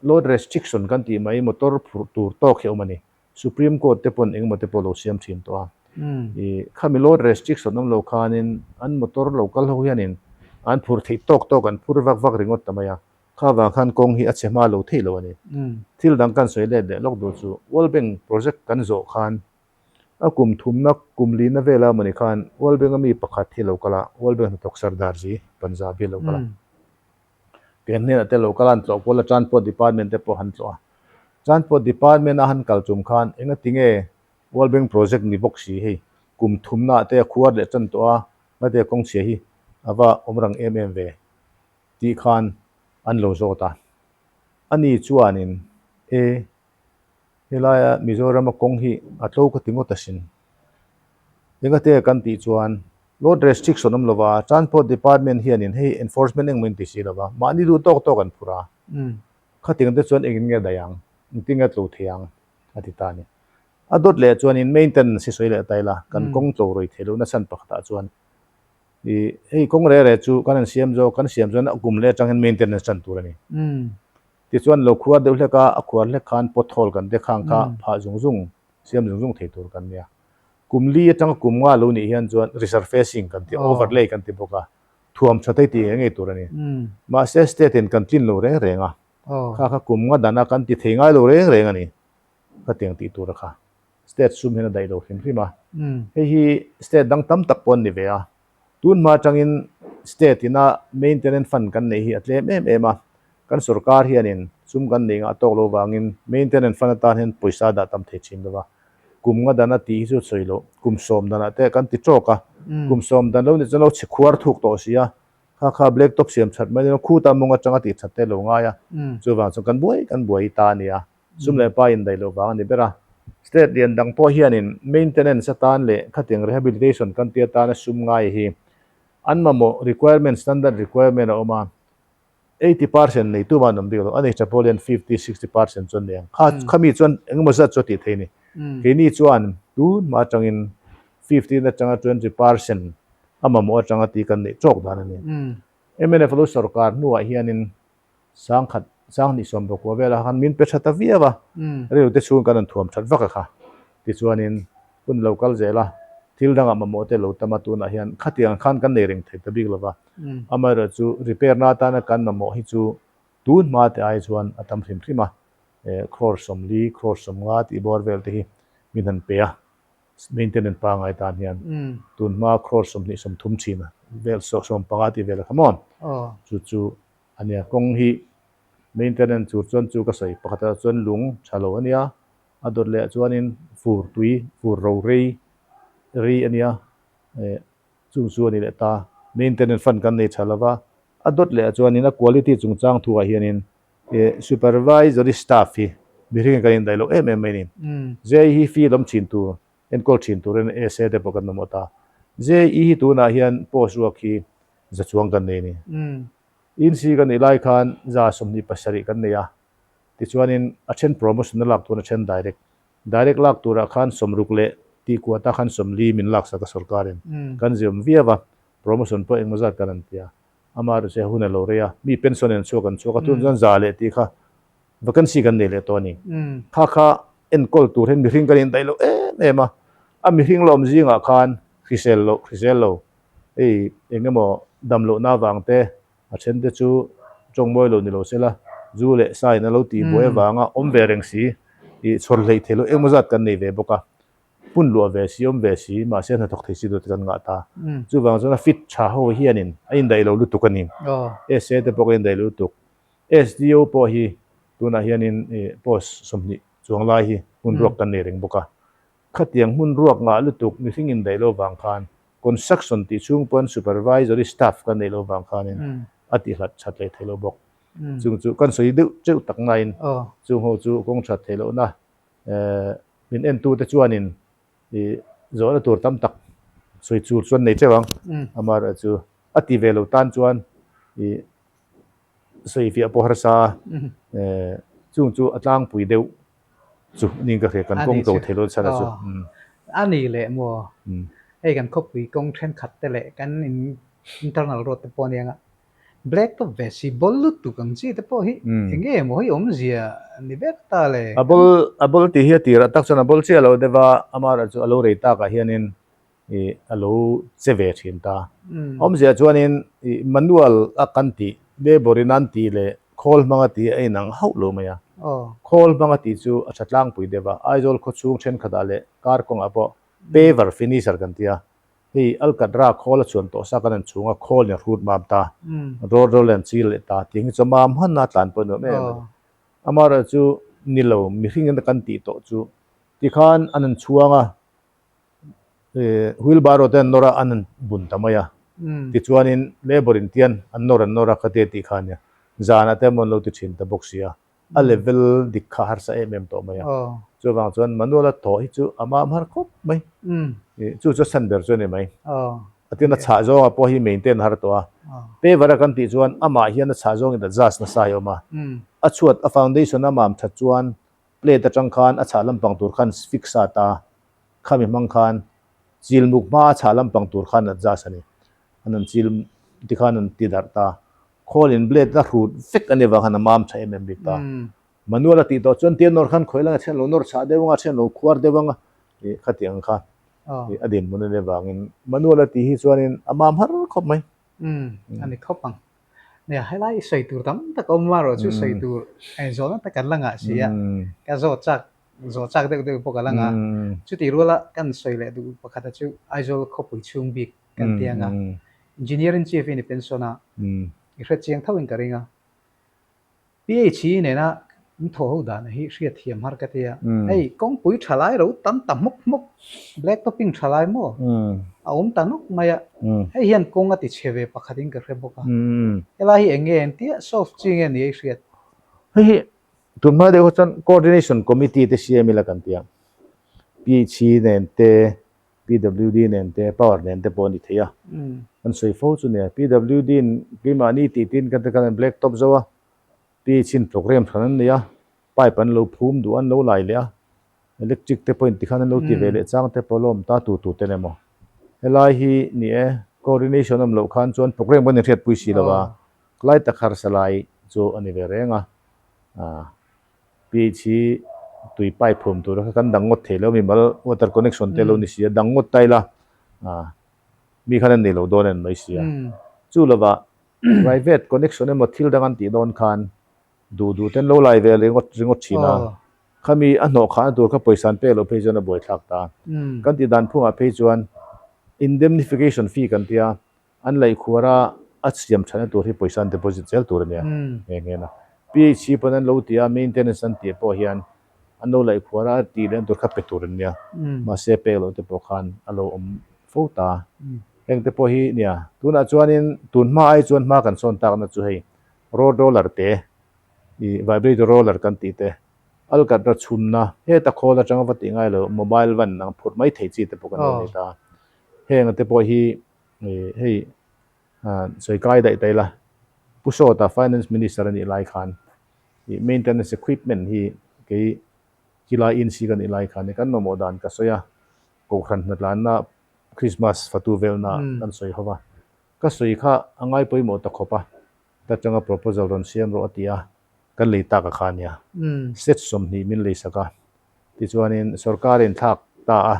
load restriction kan tih mai motor phurh tur tawk hi a awm a ni. Supreme Court te pawn engemaw te pawh lo siam thin tawh a. Ih khami load restriction awm lo khanin an motor lo kal ho hianin an phurh theih tawk tawk an phur vak vak ringawt ta mai a. Kha vang khan kawng hi a chhe hma lo theih lo a ni. Thil dang kan sawi let leh lawk duh chu World Bank project kan zawh khan a kum thumna kum lihna vela mawni khan World Bank a mi pakhat hi lo kal a, World Bank hnathawk Sardar Ji, Punjab hi lo kal a. Ke hnenah te lo kal a, an tlawh kual a, Transport Department te pawh han tlawh a. Transport Department a han kal chum khan engati nge World Bank project ni bawk si hei kum thumna ah te a khuar leh tan tawh a, ngate kawng chhia hi a va awm rang em em ve. Tih khan an lo zawt a. Ani chuanin, E, helaia Mizorama kawng hi a tlo ka ti ngawt asin. Engate kan tih chuan load restriction awm lova, Transport Department hianin hei enforcement engmaw in ti si lova, mahni duh tawk tawk an phur a. Khating te chuan engin nge daih ang, engtin nge tlo thei ang a ti ta a ni. A dawt leh chuanin maintenance hi sawi leh ta ila, kan kawng tlo rui theih lohna chhan pakhatah chuan I hei kawng reh reh chu kan han siam zawk, kan siam chuan a kum leh atangin maintenance tan tur a ni. Tichuan lo khuar deuh hlek a, a khuar hlek khan pothole kan te khang kha phah zung zung, siam zung zung thei tur kan nia. Kum li atanga kum nga lo nih hian chuan resurfacing kan ti, overlay kan ti bawk a, thuam tha thei tih ngei ngei tur a ni. Mahse state in kan tlin lo reng reng a, kha kha kum nga dana kan ti thei ngai lo reng reng a ni, khatiang tih tur a kha. State sum hian a daih lo hrim hrim a. Hei hi state dang tam tak pawh an ni ve a. Tun hma atangin state ina maintenance fund kan neih hi a tlem em em a. Kan sorkar hianin sum kan neih ngah tawk lo vangin maintenance fund atan hian pawisa dah tam thei thin lo va. Kum nga dana tih hi chu sawi loh kum sawm danah te kan ti tawk a. Kum sawm dan lo ni chuan lo chhe khuar thuk tawh si a. Kha kha black top siam that mai ni lo khuta mawng atanga tih that te lo ngai a. Chuvang chuan kan buai kan buai ta a ni a. Sum leh pa indaih loh vang a ni ber a. State lian dang pawh hianin maintenance atan leh khatiang rehabilitation kan tih atana sum ngai hi an mamawh requirement, standard requirement a awm a, 80% nei tumah an awm bik lo, a nei tha pawh lian 50, 60% chu an nei ang. Kha khami chuan engemaw zat chu a tih theih a ni. Keini chuan tun hma atangin 15 atanga 20% a mamawh atanga tih kan neih tawk dan a ni. Mnf lo sorkar hnuah hianin Sangkhat, Sanghnih sawmpakua velah khan min pe tha ta viau a, rilru te chhung kan rawn thuam that vak a kha. Tichuanin hun lo kal zel a, thil dangah mamawh te lo tam a, tunah hian khatiang khan kan nei reng thei ta bik lo va. Amaherawhchu repair na atana kan mamawh hi chu tun hma te ai chuan a tam hrim hrim a, crore 40, crore 50 tih bawr vel te hi min han pe a, maintenance pangngai tan hian tun hma crore 20, 30 thin vel, 15 tih vel a kha maw? Chu chu A nia, kawng hi maintenance tur chuan chu ka sawi pakhatah chuan lung tha lo a nia, a dawt leh ah chuanin fur tui, fur ro rei rei a nia, eh chung chu a ni leh ta. Maintenance fund kan nei tha lo va, a dawt leh ah chuanin a quality chungchang thu ah hianin eh supervisory staff hi mihring kan indaih loh em em mai a ni. JE hi fee lawm thin tur, enkawl thin turin SA te pawh kan mamawh ta. JE hi tunah hian post ruak hi za chuang kan nei a ni. Insi kan nih lai khan 27 kan nei a, tichuanin a then promotion a lak tur a then direct. Direct lak turah khan 60 leh tih kuatah khan 40 min laksak a sorkarin kan ziawm viau a, promotion pawh engmaw zat kan an ti a. Amaherawhchu he hun a lo rei a, mi pension in an chhuak an chhuak a, tun chuan za leh tih kha vacancy kan nei leh tawh a ni. Kha kha enkawl tur hian mihring kan indaih lo em em a, a mihring lawm zingah khan hrisel loh hrisel lo hei eng emaw dam lohna avang te a then te chu tawngmawi lo ni lo se la zu leh sa in a lo tih buai avanga awm ve reng si ih chhawr hleih theih loh engemaw zat kan nei ve bawk a, hmun luah ve si awm ve si mahse hnathawk thei si dawt kan ngah ta. Chuvang chuan a fit tha ho hianin a indaih lo lutuk a ni. SA te pawh ka indaih lo lutuk. SDO pawh hi tunah hianin post 20 chuang lai hi hmun ruak kan nei reng bawk a. Khatiang hmun ruak ngah lutuk mihring indaih lo vang khan construction tih chhung pawn supervisory staff kan neih lo vang khanin a tihhlat that leh theih lo bawk. Chung chu kan sawi deuh teuh tak nain chung ho chu kawng that theih lohna min entute chuanin zawhna tur tam tak sawi chur chuan nei teuh ang. Amaherawhchu a ti ve lo tan chuan sawi fiah pawh harsa a, chung chu a tlangpui deuh chu niin ka hria kan kawng to thei lo chhan a chu. A ni leh maw? Hei kan khawpui kawng thenkhat te leh kan internal road te pawh ania nga black top ve si ball lutuk ang chi te pawh hi eng nge maw hei awmzia ni ber ta le? A ball a ball tih hi a tirah tak chuan a ball chiah lo deuh a, amaherawhchu chu a lo rei takah hianin ih a lo che ve thin ta. Awmzia chuanin ih manual a kan tih, labour in an tih leh khawl hmanga tih a inang hauh lo mai a. Khawl hmanga tih chu a tha tlangpui deuh a, Aizawl khawchhung thenkhatah leh kar kawngah pawh paver finisher kan ti a, hei alkatra khawl a chhuan tawh sa kan han chhung a, khawl in a hrut mam ta, road roller an chil leh ta tih hi chu mam hmanna a tlan pawh a nuam em a ni. Amaherawhchu ni lo mihring in a kan tih tawh chu tikhan an han chhuang a, wheelbarrow te an nawr a an han bun ta mai a tichuanin labour in tian an nawr an nawr a khatia tih kha ania zanah te emaw an lo ti thin ta bawk si a a level dik kha harsa em em tawh mai a chuvang chuan manual a thawh hi chu a mam har khawp mai chu chu a chhan ber chu a ni mai a tin a chhah zawngah pawh hi maintain har tawh a paver a kan tih chuan amah hian a chhah zawngin adjust nasa a awm a a chhuat a foundation a mam that chuan Plate atang khan a chhah lampang tur khan fix a ta, khami hmang khan chil muk hma a chhah lampang tur khan adjust a ni. An an chil ti khan an ti darh ta. Khawl in blade a hrut vek a ni vang khan a mam tha em em bik ta. Manual a tih tawh chuan tia nawr khan khawi langa thian lo nawr chhah deuh anga thian lo khuar deuh anga ih khati ang kha ih a dinhmun a nih avangin manual a tih hi chuanin a mam har khawp mai. Umm a ni khawp ang. Nia, helai sawi tur tam tak a awm a rawh chu sawi tur engzawhna tak kan la ngah si a, ka zawh chak, zawh chak deuh deuh pawh ka la ngah. Chutih ruala kan sawi leh duh pakhata chu Aizawl khawpui chhung bik kan ti ang a, Engineering Chief in i pension a, i hrechiang tho in ka ring a. PHE nena an thawh ho dan hi hriat thiam har ka ti a, hei kawngpui tha lai ro tam ta hmawk hmawk, black topping tha lai maw a awm ta nawk mai a, hei hian kawng a ti chhe ve pakhat in ka hre bawk a, helai hi eng nge engtia solve chi nge ni ei hriat? Hei hi tun hma deuh kha chuan coordination committee te siam ila kan ti a, PHE nen te PWD nen te power nen te pawh a ni thei a, kan sawi fo chu nia PWD in keimahni tih tin kan ti khan black top zo a, PH in program hran an nei a, pipe an lo phum duh a an lo lai leh a, electric te pawhin tikhan an lo ti ve leh chang te pawh a lo awm ta tu tu ten emaw. Helai hi ni e, coordination awm loh khan chuan program kan inhriatpui si lo a, lai tak harsa lai chu a ni ve reng a, PH hi tui pipe phum tur kha kan dang ngawt thei lo mimal water connection te lo ni si a dang ngawt ta ila mi khan an nei lo dawn a ni mai si a chu lovah private connection emaw thil dang an tih dawn khan duh duh ten lo lai ve ringawt ringawt thin a khami a hnawh khahna tur kha pawisa an pek loh phei chuan a buaithlak ta kan tih dan phungah phei chuan indemnification fee kan tia An laih khuar a, a siam thatna tur hi pawisa an deposit zel tur a nia nghe nghe na. PHC pawn an lo ti a, maintenance an tih pawh hian an lo laih khuar a, a tih leh an tur kha pe tur an nia. Mahse pek loh te pawh khan a lo awm fo ta. Heng te pawh hi nia, tunah chuanin tun hma ai chuan hma kan sawn takna chu hei road roller te, ih vibrator roller kan tih te, alkatra chhunna heta khawl atanga va tih ngai lo mobile van ang phurh mai thei chi te pawh kan lo nei ta. Heng te pawh hi Hei sawi kai daih ta ila, Pu Sawta Finance Minister a nih lai khan maintenance equipment hi kei khilai insi ka nih lai khan kan mamawh dan ka sawi a, Kohhran hnatlanna Christmas fatu velna kan sawi ho va, ka sawi kha a ngai pawimawh ta khawp a, ta tanga proposal rawn siam rawh a ti a, kan lei tak a kha nia, set 20 min lei sak a. Tichuanin sorkar inthlak ta a,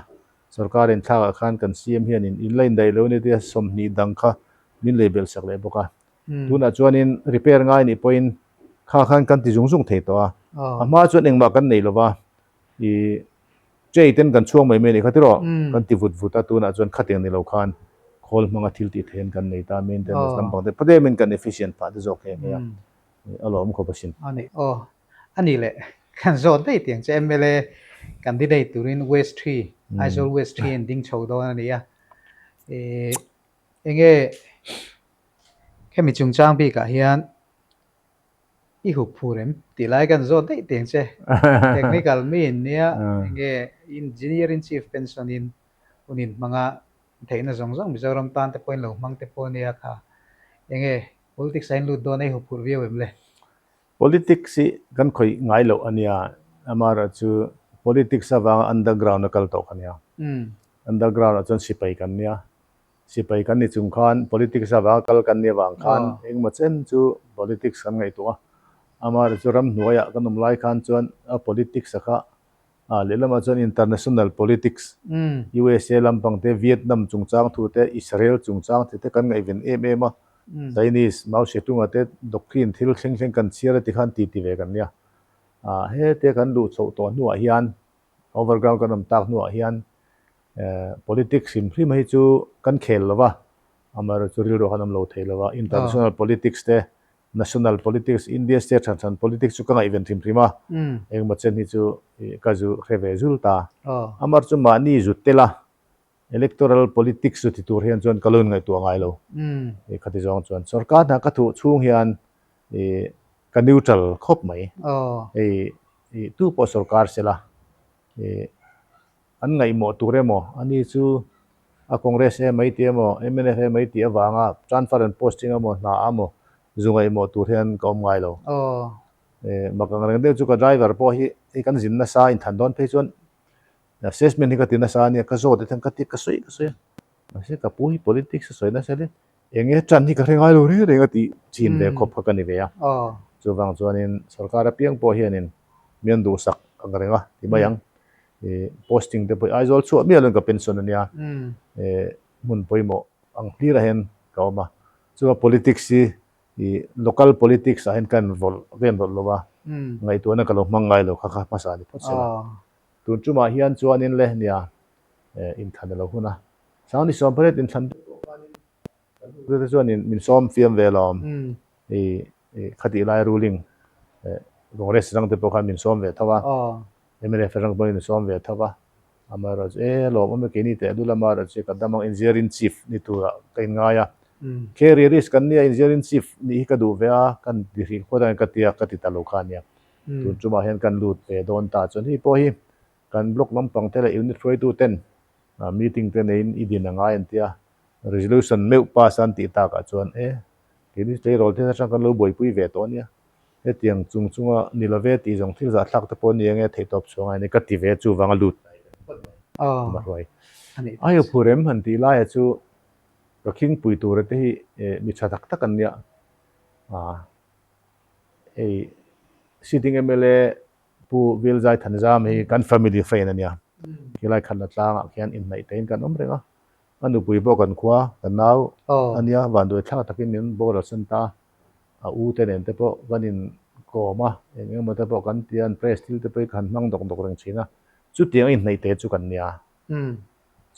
sorkar inthlakah khan kan CM hianin in la indaih lo a ni tia 20 dang kha min lei belh sak leh bawk a. Tunah chuanin repair ngai nih pawhin kha khan kan ti zung zung thei tawh a. A hma chuan engmah kan nei lo va, ih chei ten kan chhuang mai mai a nih kha tiraw? Kan ti vut vut a, tunah chuan khatiang ni lo khan khawl hmanga thil tih theihin kan nei ta, maintenance lampang te pawh kan efficient phah te zawk nghe nghe a, a lawm khawp asin. A ni aw, a ni leh kan zawt daih tiang che mla candidate turin West Tree, Aizawl West Tree an ding chho dawn a ni a, ih enge hemi chungchang bikah hian i hup phur em tih lai kan zawt daih tiang che, technical mi in nia enge engineer in chief pension in hun in hmanga theihna zawng zawng Mizoram tan te pawhin lo hmang te pawh nia kha enge politics a in lut dawn a i hup phur viau em le? Politics hi kan khawih ngai loh a nia, amaherawhchu politics avanga underground a kal tawh ka nia. Underground ah chuan sipai kan nia, sipai kan ni chung khan politics avanga kal kan nih avang khan engemaw chen chu politics kan ngaihtuah a, amaherawhchu ramhnuaiah kan awm lai khan chuan a politics a kha A lehlamah chuan international politics, USA lampang te, Vietnam chungchang thu te, Israel chungchang thu te kan ngaihven em em a. Chinese, Mao Zedong-a te doctrine thil thleng thleng kan chhiar a ti khan ti ti ve kan nia. A hete kan luh chhoh tawh hnuah hian, overground kan awm tak hnuah hian politics hrim hrim hi chu kan khel lo va, amaherawhchu rilru khan awm lo thei lo va, international politics te National politics, India state hran hran politics chu ka ngaihven hrim hrim a, engemaw chen hi chu ka zu hre ve zul ta. Amar chu mahni zut tel a, electoral politics chu ti tur hian chuan ka lo inngaihtuah ngai lo. Khati zawng chuan sorkar hna ka thuh chhung hian ka neutral khawp mai. Hei tu pawh sorkar sela An ngaihmawh tur emaw, ani chu a Congress e mai tih emaw, mnf e mai tih avanga transfer and posting emaw, hna emaw zu ngaihmawh tur hian ka awm ngai lo. Mak ang reng deuh chu ka driver pawh hi hei kan zin nasa inthan dawn phei chuan assessment hi ka ti nasa ania, ka zawt hian ka ti ka sawi ka sawi a, mahse ka pu hi politics a sawi nasa hle, eng nge tan hi ka hre ngai lo reng reng a tih chin ve khawp kha ka ni ve a. Chuvang chuanin sorkar apiang pawh hianin mi an duhsak ang reng a ti mai ang. Posting te pawh Aizawl chhuah miah loin ka pension a nia. Hmun pawimawh ang hlirah hian ka awm a. Chuan politics hi local politics ah hian ka inrawlh ka inrawlh lo a, ngaihtuahna ka lo hmang ngai lo kha kha hmasa a ni phawt sela. Tun tumah hian chuanin le nia inthlan a lo hun a. Sangni sawmpariat inthlan deuh pawh khanin kan hnute chuanin min sawm fiam ve alawm. Khatih lai ruling Congress rang te pawh khan min sawm ve tho a, mnf rang pawhin min sawm ve tho a, amaherawhchu e lawmawm e keini teh dul amaherawhchu ka dam ang engineering chief ni turah ka inngai a, careerist kan nia engineering chief nih hi ka duh ve a, kan ti hrih phawt ang ka tia ka ti ta lo kha a nia. Tun tumah hian kan lut ve dawn ta chuan hei pawh hi kan block lampang te leh unit hruaitu ten meeting te neiin i din a ngai an tia, resolution meuh pass an tih takah chuan e Keini tleirawl te atang kan lo buaipui ve tawh a nia. Hetiang chung chunga ni love tih zawng thil zahthlak te pawh a ni enge theihtawp chhuah ngai a ni ka ti ve chuvanga lut Mahruai. Aio Phurem han tih laia chu ka khingpui tura te hi mi tha tak tak an nia. Hei sitting mla Pu Vilzai Thanzam hi kan family friend a nia. Khilai khatna tlangah khian inhnaih tein kan awm reng a. A nupui pawh kan khua, kan nau a nia, vanduai thlak takin min boral san ta. A u te nen te pawh kan inkawm a, eng eng emaw te pawh kan ti a, an press thil te pawh hi ka han hmang dawk dawk reng thin a. Chutiang a inhnaih te chu kan nia.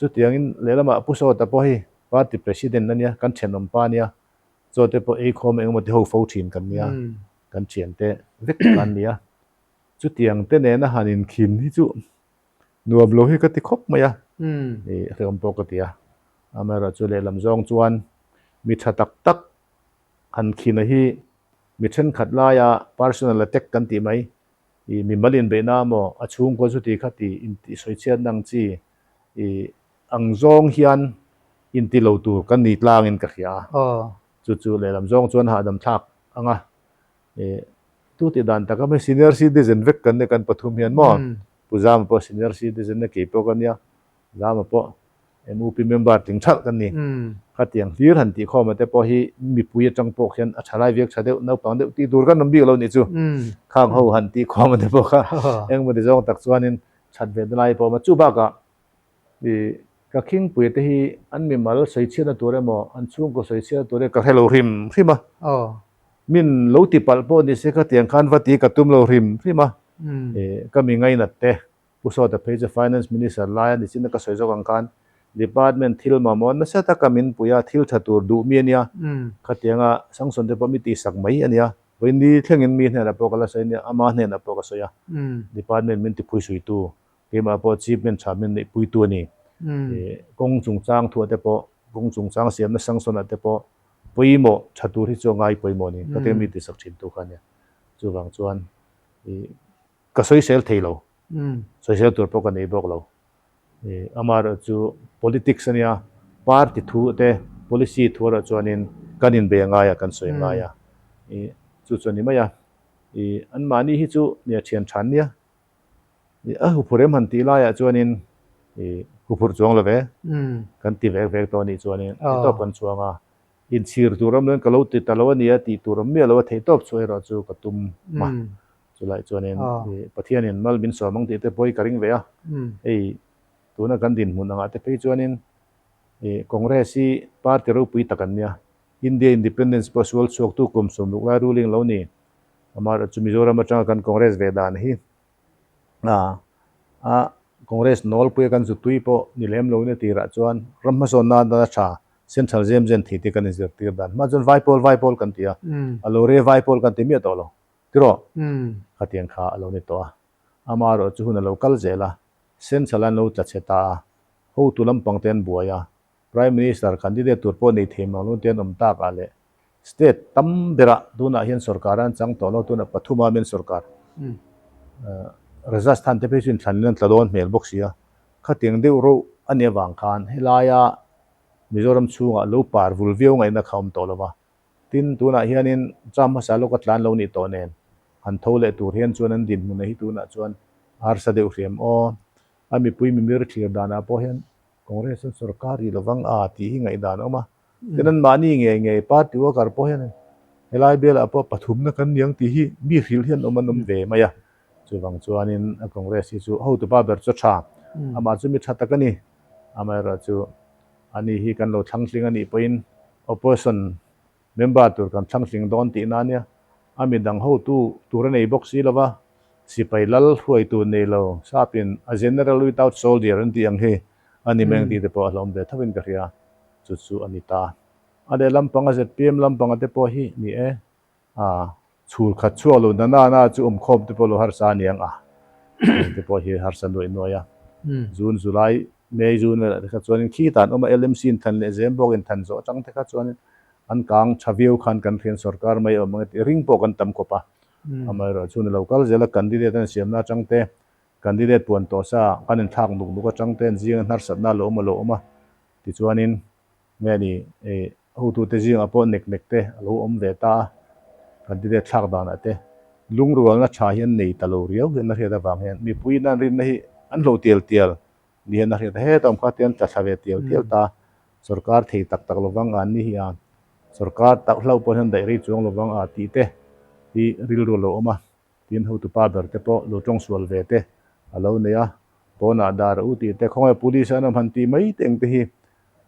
Chutiangin lehlamah Pu Sawta pawh hei party president a nia, kan thenawm pa a nia, chaw te pawh ei khawm eng emaw te ho fo thin kan nia, kan thiante vek kan nia. Chutiang te nena han inkhin hi chu Nuam lo hi ka ti khawp mai a, i hrehawm pawh ka ti a. Amaherawhchu lehlam zawng chuan mi tha tak tak han khina hi mi thenkhat laia personal attack kan tih mai, i mimal inbeihna maw a chhungkaw chuti kha ti intih sawichhiatna ang chi i ang zawng hian inti lo tur kan ni tlangin ka hria a. Chu chu lehlam zawng chuan hahdam thlak ang a, i tu tih dan taka mai senior citizen vek kan nia kan pathum hian maw. Pu Zama pawh senior citizen a kei pawh ka nia, Zama pawh MUP member tling thalh kan ni. Khatiang hlir han tih khawm te pawh hi mipui atang pawh khian a tha lai viak tha deuh, naupang deuh tih tur kan awm bik lo nih chu. Khang ho han tih khawm te pawh kha engemaw ti zawng tak chuanin That ve na lai pawh a awm a. Chu bakah ih ka khingpui te hi an mimal sawichhiatna tur emaw an chhungkaw sawichhiatna tur emaw ka hre lo hrim hrim a. Min lo ti palh pawh ni se khatiang khan va ti ka tum lo hrim hrim a. Ih ka mi ngainat te Pu Sawta phei chu Finance Minister laia nichin a ka sawi zawk ang khan Department thil mamawh nasa taka min pui a, thil tha tur duh mi a nia. Khatianga sanction te pawh mi tihsak mai a nia. Vawiin thlengin mi hnenah pawh ka la sawi a nia, ama hnenah pawh ka sawi a. Department min tiphuisuitu, keimah pawh achievement tha min neihpuitu a ni. Kawng chungchang thuah te pawh, kawng chungchang siamna sanction ah te pawh pawimawh tha tur hi chu a ngai pawimawh a ni. Khatianga mi tihsak thintu kha a nia. Chuvang chuan Ka sawisel thei lo. Sawisel tur pawh ka nei bawk lo. Amaherawh chu politics a nia, party thu te, policy thu erawh chuanin kan inbei a ngai a, kan sawi a ngai a. Chu chu a ni mai a. Anmahni hi chu nia thian than nia. A huphurh em han tih laiah chuanin huphurh chuang lo ve. Kan ti vek vek tawh a nih chuanin theihtawp kan chhuang a. Inchhir tur awm loin ka lo ti ta lo a nia tih tur awm miah lo a theihtawp chhuah erawh chu ka tum a. Chulai chuanin Pathianin mal min sawm ang tih te pawh hi ka ring ve a. Hei tuna kan dinhmun angah te phei chuanin Congress hi party ropui tak an nia. India Independence pawh sual chhuaktu kum sawmruk lai ruling lo ni. Amaherawhchu Mizoram atanga kan Congress ve dan hi a Congress nawlpuia kan zutui pawh ni lem lo nia tirah chuan ram hmasawnna atan a tha Central zem zen thei te kan inzirtir dan. Hma chuan Vaipawl Vaipawl kan ti a, a lo re Vaipawl kan ti miah tawh lo. Tiraw? Khatiang kha a lo ni tawh a. Amaherawh chu hun a lo kal zel a, Central an lo tla chhe ta a, hotu lampang te an buai a, Prime Minister candidate tur pawh nei thei mang lo te an awm tak ah leh State tam berah tunah hian sorkar an chang tawh lo, tunah pathuma men sorkar Rajasthan te phei chu inthlan in an tla dawn hmel bawk si a, khatiang deuh reuh a nih avang khan helaia Mizoram chhungah lo par vul viau ngaihna kha awm tawh lo va. Tin, tunah hianin cham hmasa lawka tlan lo nih tawh nen han tho leh tur hian chuan an dinhmun hi tunah chuan a harsa deuh hriam aw. A mipui mimir thlir danah pawh hian Congress an sorkar rih lovang a tih hi ngaihdan a awm a. Tin, anmahni ngei ngei party worker pawh hian helai bialah pawh pathumna kan niang tih hi mi hrilh hian awm an awm ve mai a. Chuvang chuanin a Congress hi chu hotupa ber chu a tha, amah chu mi tha tak a ni. Amaherawhchu ani hi kan lo thlangtling a nih pawhin opposition member tur kan thlangtling dawn tihna a nia. A midang hotu tur a nei bawk si lova, sipai lal hruaitu nei lo sapin a general without soldier an tih ang hi a ni mai ang tih te pawh a hlawm ve thovin ka hria. Chu chu a ni ta. A lehlam panga zpm lampanga te pawh hi ni e. A, chhul khat chhuak lo na na na chu awmkhawm te pawh lo harsa a niang a, heng te pawh hi harsa nuaih nuaih a. June, July, May, June velah te kha chuanin khitah an awm a, LMC in than leh Zembawk in than zawh atang te kha chuanin an kang tha viau khan kan hrian sorkar mai awm ang e tih ring pawh kan tam khawp a. Amaherawhchu ni lo kal zel a candidate an siamna atang te, candidate puan tawh sa kan inthlak nuk nuk atang te an zinga hnarsatna a lo awm a lo awm a, tichuanin Nge ni, hotute zingah pawh nek nek te a lo awm ve ta a, candidate thlak danah te lungrualna tha hi an nei ta lo riau hian a hriat avang hian mipuiin an rinna hi an hlo tial tial ni hian a hriat a, heta awm kha te an tla thla ve tial tial ta a, sorkar thei tak tak lovang an ni hi a, sorkar tak hlauh pawh hian daih rei chuang lovang a tih te hi rilru a lo awm a. Tin, hotupa ber te pawh lo tawng sual ve te a lo nei a, pawnah dar a u tih te, khawngaih police an awm han tih mai te eng te hi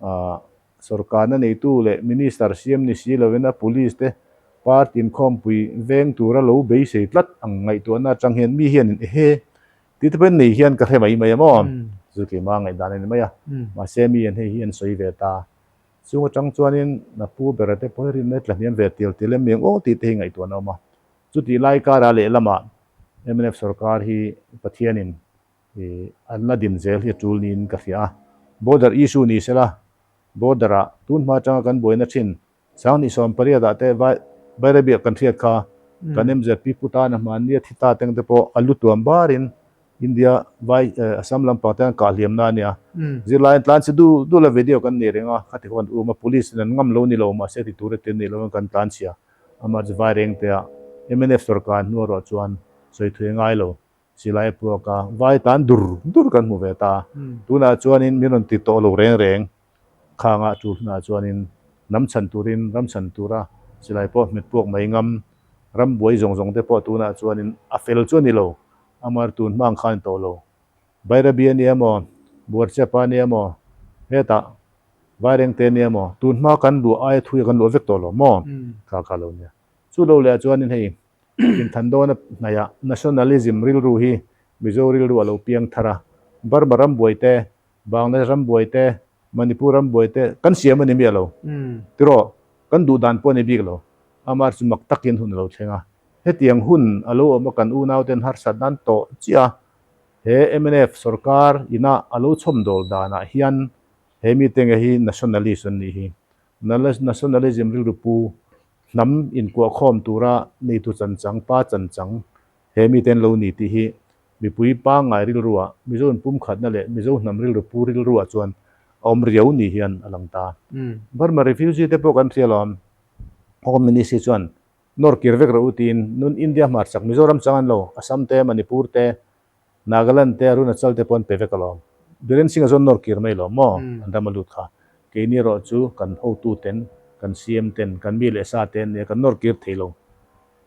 ah sorkarna neitu leh minister siam ni si lovin a police te party inkhawmpui veng tura lo beisei tlat ang ngaihtuahna atang hian mi hianin ehe tih te pawhin nei hian ka hre mai mai a maw? Chu keimah ngaihdan a ni mai a, mahse mi hian hei hi an sawi ve ta. Chung atang chuanin na pu bera te pawh hi rinna tla hniam ve tial tial em mi ang aw tih te hi ngaihtuahna a awm a. Chutih lai karah lehlamah mnf sorkar hi Pathianin an la din zel hi a tul niin ka hria a. Border issue ni sela, border-ah tun hma atanga kan buaina thin Sanghnih 18 ah te Bairabiak kan hriat kha kan MZP pu tana hmanni a thi ta teng te pawh a lu tuam barin India vai Assam lampang te an kah hliamna a nia. Zirlai an tlan chhe dul dul a video kan nei reng a, khati khaw an um a, police in an ngam lo ni lo mahse ti tur ete ni lo in kan tlan chhia. Amah chu vai reng te ah mnf sorkar hnu erawh chuan sawi thui a ngai lo. Silai a puak a, vai tan dur dur kan hmu ve ta. Tunah chuanin min rawn ti tawh lo reng reng. Khangah tul hunah chuanin hnam chhan turin ram chhan tura silai pawh hmet puak mai ngam ram buai zawng zawng te pawh tunah chuanin a fel chu a ni lo. Amar tun hma ang khan a ni tawh lo. Bairabi a nia maw, Buarchepa a nia maw, hetah Vairengte a nia maw, tun hma kan luah aia thui a kan luah vek tawh lo maw? Kha kha lo nia. Chu lo leh ah chuanin hei inthan dawna hnaihah nationalism rilru hi Mizo rilru a lo piang thar a, Burma ram buai te, Bangladesh ram buai te, Manipur ram buai te kan siam a ni miah lo. Tiraw, kan duh dan pawh a ni bik lo. Amah chu mak takin hun a lo thleng a. Hetiang hun a lo awm a kan unauten harsat nan tawh chiah a, he mnf sorkar ina a lo chhawmdawl danah hian he mite nge hi nationalist an nih hi. Nationalism rilru pu hnam inkuahkhawm tura neitu chanchang, pa chanchang he mite an lo ni tih hi mipui pangngai rilruah Mizo inpumkhatna leh Mizo hnam rilru pu rilruah chuan a awm riau ni hian a lang ta. Burma refugee te pawh kan hria lo, Home Ministry chuan nawr kir vek rawh u tiin nun India hmarchak Mizoram chang an lo, Assam te, Manipur te, Nagaland te, Arunachal te pawh an pe vek alawm. Biren Singh a zawn nawr kir mai lo maw? An ram a lut kha. Keini erawh chu kan hotu ten, kan CM ten, kan mi leh sa te an nia, kan nawr kir thei lo.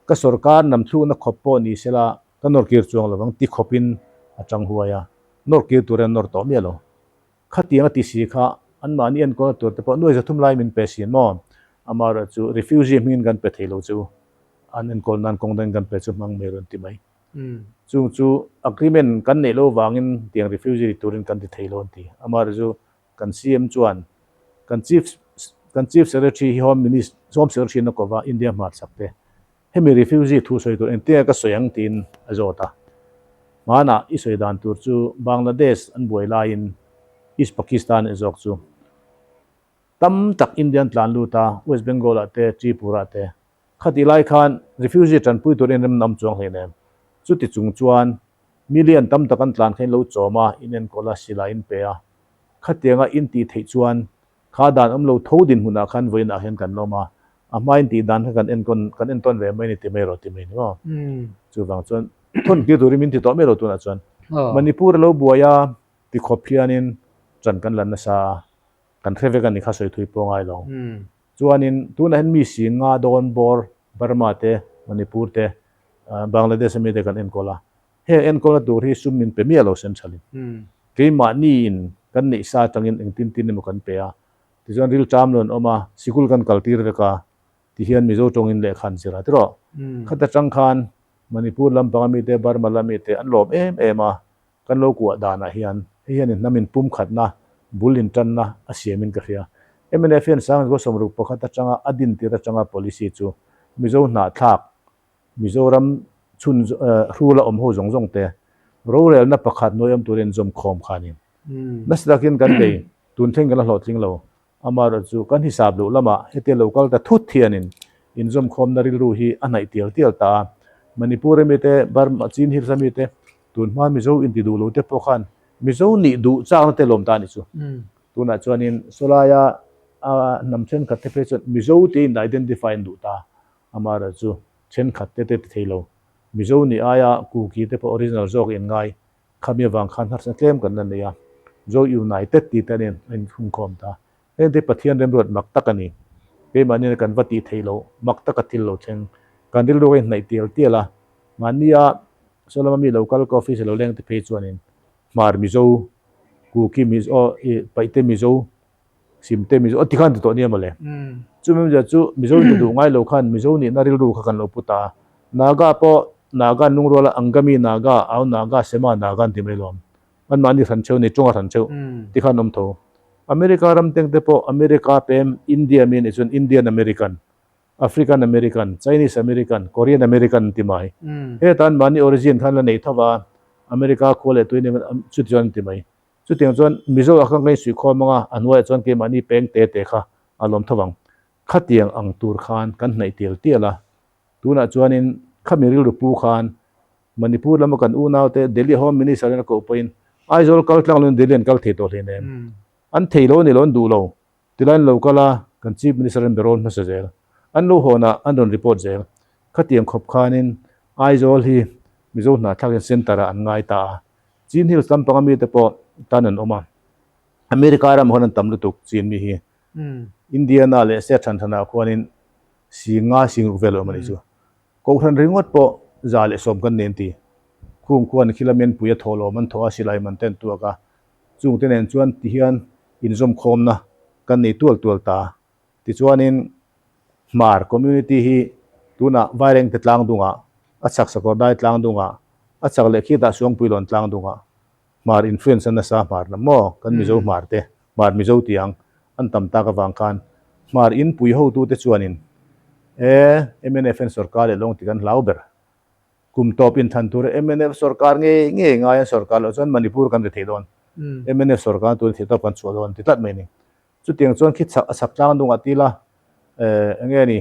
Ka sorkar namthlukna khawp pawh ni sela ka nawr kir chuang lo vang ti khawpin a tang huai a, nawr kir turin an nawr tawh miah lo. Khatiang a ti si kha anmahni enkawlna tur te pawh nuai zathum lai min pe sin maw? Amaherawhchu refugee hmingin kan pe thei lo chu an enkawl nan kawng dangin kan pe chu hmang mai rawn ti mai. Chung chu agreement kan neih loh vangin tiang refugee turin kan ti thei lo an ti. Amaherawhchu kan CM chuan kan Chief kan Chief Secretary hi Home Minister Home Secretary in a kova India hmarchhak te Hemi refugee thu sawi tur engtinge ka sawi ang tiin a zawt a. Hmanah i sawi dan tur chu Bangladesh an buai laiin East Pakistan eh zawk chu tam tak India an tlan lut a, West Bengal ah te, Tripura ah te. Khatih lai khan refugee tanpui tur inremna awm chuang hleinem. Chuti chung chuan million tam tak an tlan kha in lo chawm a, in enkawl a, silai in pe a. Khatianga in tih theih chuan Kha dan awm lo tho dinhmunah khan vawiinah hian kan lawm a, a hmain tih dan kha kan enkawn kan entawn ve mai a ni ti mai rawh ti mai ni maw. Chuvang chuan thawn tir turin min ti tawh mai lo tunah chuan Manipur a lo buai a ti khawp hianin ṭan kan la nasa a, kan hre vek a ni kha sawi thui pawh ngai lo. Chuanin tunah hian mi si nga dawn bawr Burma te Manipur te Bangladesh ami te kan enkawl a, Heng enkawlna tur hi sum min pe miah lo central-in. Keimahniin kan neih sa atangin engtin tin emaw kan pe a, tichuan rilṭam lo an awm a, sikul kan kaltir vek a, tihian Mizo tawngin lehkha an zir a tiraw. Khat atang khan Manipur lampang ami te, Burma lam ami te an lawm em em a, kan lo kuah danah hian hei hian in hnam inpumkhatna bul intanna a siamin ka hria. Mnf hian Sanghaw 61 atanga a dintir atanga policy chu Mizo hnahthlak Mizoram chhun hrula awm ho zawng zawng te rorelna pakhat nuai awm turin zawm khawm kha a ni. Nasa takin kan bei tun thleng kan la hlawhtling lo. Amaherawh chu kan hisap loh lamah hetia lo kal ta thut hianin inzawm khawmna rilru hi a hnaih tial tial ta a. Manipur ami te, Burma, Chin Hills ami te, tun hma Mizo inti duh lo te pawh khan Mizo nih duh chakna te lawm ta a ni chu. Tunah chuanin sawlaia a hnam thenkhat te phei chuan Mizo tiin identify an duh ta. Amaherawh chu thenkhat te te ti thei lo. Mizo nih aia Kuki te pawh original zawk in ngai. Khami avang khan harsatna tlem kan la nei a. Zo United tih te nen a inkhungkhawm ta. Heng te Pathian remruat mak tak a ni. Keimahni kan va tih theih loh mak taka thil lo thleng. Kan rilru a inhnaih tial tial a. Mahnia Solama mi lo kal ka office a lo leng te phei chuanin Hmar Mizo, Kuki Mizo, Paihte Mizo, Simte Mizo a ti khan ti tawh nia mawle. Chumi awmzia chu Mizo in ti duh ngai lo khan Mizo nihna rilru kha kan lo pu ta a. Naga pawh Naga an lungrual a, Angami Naga, Ao Naga, Sema Naga an ti mai lawm. Anmahni hran cheu nei, tawnga hran cheu ti khan awm tho. America ram teng te pawh America pem India mi anih chuan Indian American, African American, Chinese American, Korean American an ti mai. Heta anmahni origin khan la nei tho va, America khua leh tui nen chuti chuan an ti mai. Chutiang chuan Mizo ah khan ka insuih khawm ang a, a hnuaiah chuan keimahni peng te te kha a lawm tho vang. Khatiang ang tur khan kan hnaih tial tial a, tunah chuanin khami rilru pu khan Manipur lama kan unaute Delhi Home Minister in a koh pawhin Aizawl kal tlang lovin Delhi an kal thei tawh hleinem. An thei lo a ni lo, an duh lo. Tilai an lo kal a, kan Chief Minister an be rawn hmasa zel. An lo hawnah an rawn report zel. Khatiang khawp khanin Aizawl hi Mizo hnahthlakin centre ah an ngai ta a. Chin Hills lampang a mite pawh tan an awm a, America ramah khuan an tam lutuk Chin mi hi. Indiana leh state hran hranah khuanin singa singruk vel a awm a nih chu. Kohhran ringawt pawh 110 kan nei an ti. Khung khuan khi lamin pui a thawh lawm an thawh a, silai man te an tuak a. Chungte nen chuan tihian inzawmkhawmna kan nei tual tual ta. Tichuanin Hmar community hi tunah Vairengte tlang dungah, a chhak Sakawr dai tlang dungah, a chhak leh khitah Suangpuilawn tlang dungah Hmar influence a nasa Hmar lam maw? Kan Mizo Hmar te, Hmar Mizo tiang an tam tak avang khan Hmar inpui hotute chuanin e mnf an sorkar leh lawng ti kan hlau ber. Kum tawp inthlan tur mnf sorkar ngei ngei ngai an sorkar loh chuan Manipur kan ri thei dawn. Mnf sorkar turin theihtawp kan chhuah dawn ti tlat mai a ni. Chutiang chuan khi chhak a chhak tlang dungah ti ila eng nge ni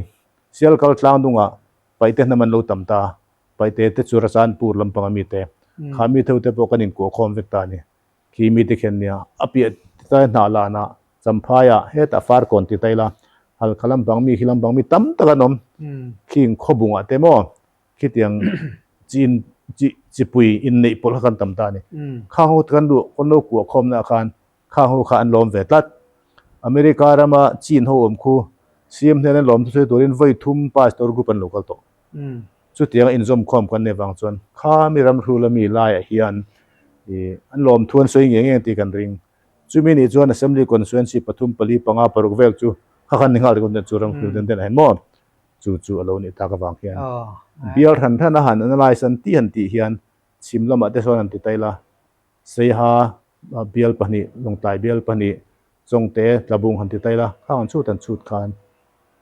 Sialkal tlang dungah paihte hnam an lo tam ta, paihte te chu Rachanpur lampanga mite kha mi theu te pawh kan inkuah khawm vek ta a ni. Khi mite khian nia a piah ti tai hnah lanah Champhaiah hetah Farkawn ti ta ila Halkha lampang mi khi lampang mi tam tak an awm. Khing khawbungah te maw Khitiang chi in chi chipui inneih pawlh kha kan tam ta a ni. Khang ho kan luh kan lo kuah khawmna ah khan khang ho kha an lawm ve tlat. America rama chin ho awm khu CM hnena lawm thusawi turin vawi thum pastor group an lo kal tawh. Chutianga inzawm khawm kan nei vang chuan khami ram hrula mi laiah hian ih an lawm thu an sawi ngei ngei ang tih kan ring. Chumi nih chuan Assembly constituency pathum pali panga paruk vel chu kha khan ni nghal ringawt chu ram hrul den den ah hian maw. Chu chu a lo nih tak avang hian bial hran hran a han analyse an tih han tih hian chhim lamah te sawn han ti tail a, Seiha bial pahnih, Lawngtlai bial pahnih, Chawngte, Tlabung han ti tail a, khang an chhut an chhut khan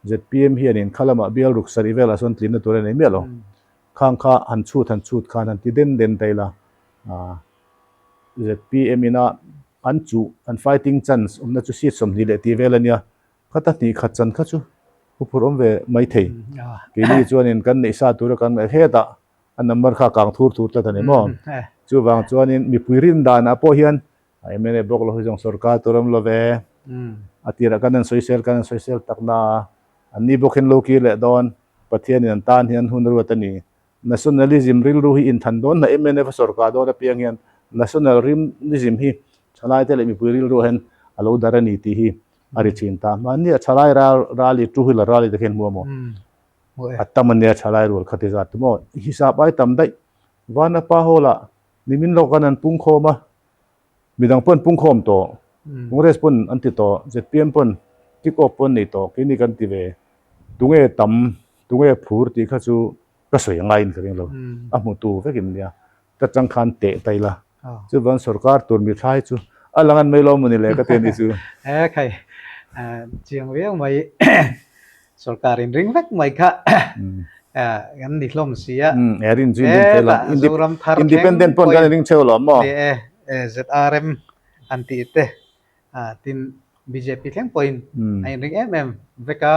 zpm hianin kha lamah bial ruk sarih velah sawn tlinna tur a nei miah lo. Khang kha han chhut han chhut khan han ti den den tail a, zpm ina an chuh an fighting chance awmna chu seat 20 leh tih vel a nia. Khata hnih khat chan kha chu huphurh awm ve mai thei. Keini chuanin kan neih sa tura kan ngaih hetah a number kha kang thur thur tlat a ni maw? Chuvang chuanin mipui rin danah pawh hian mla bawk lo hi zawng sorkar tur awm lo ve. A tirah kan han sawisel kan han sawisel tak na a, anni bawk hian lo kir leh dawn, Pathianin an tan hian hun ruat a ni. Nationalism rilru hi inthan dawn hna mnf a sorkar dawn apiang hian nationalism hi thalaite leh mipui rilruah hian a lo dar a ni tih hi a ri thin ta. Mahni a thalai ral rali two wheeler rali te khian hmu a maw? A tam a nia thalai rual kha ti zat tu maw? Hisap ai tam daih. Vanapa hall ah nimin lawk khan an pung khawm a, midang pawn pung khawm tawh, Congress pawn an ti tawh, zpm pawn kick off pawn nei tawh, keini kan ti ve. Tunge tam, tunge phur tih kha chu ka sawi a ngaiin ka ring lo. A hmutu vekin nia. Ta chang khan teh ta ila. Chuvan sorkar tur mi thlai chu a lang an mai lo maw ni le ka ti a ni chu. He khai chiang viau mai sorkar in ring vek mai kha kan ni hlawm si a. E rin chu in ring thei lo. Zoram thar Independent pawn kan ring theu lo maw. Ni e ZRM an tih te tin bjp thleng pawhin a in ring em em vek a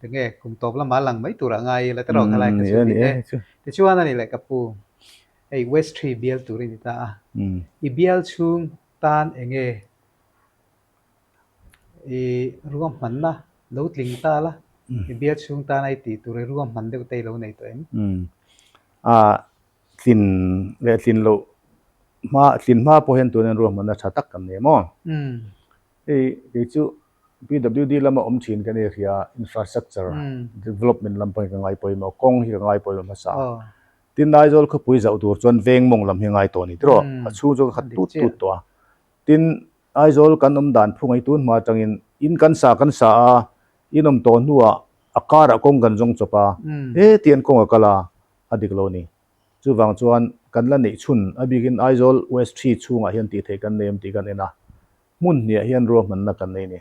tinge kum tawp lamah lang mai turah ngai ila te rawh khalai kha chu ni e. Tichuan a ni le ka pu. Hei West Tree bial tur i ni ta a, i bial chhung tan eng nge i ruahmanna lo tling ta la, i bial chhung tana i tih tur i ruahman deuh te i lo nei tawh em? A tlin leh tlin loh hma tlin hma pawh hian tuna ruahmanna tha tak kan nei maw? Hei kei chu PWD lama awm thin ka ni hria infrastructure development lam pawh hi ka ngai pawimawh kawng hi ka ngai pawimawh hmasa. Tin Aizawl khawpui zauh tur chuan veng mawng lam hi ngai tawh a ni tiraw? A chhung chu ka khat tut tut tawh a. Tin Aizawl kan awm dan phung hi tun hma atangin in kan sa kan sa a, in awm tawh hnuah a karah kawng kan zawng chawp a, hetiang kawng a kal a, a dik lo a ni. Chuvang chuan kan la neih chhun a bikin Aizawl West Tree chhungah hian tih theih kan nei em tih kan en a, hmun hniah hian ruahmanna kan nei a ni.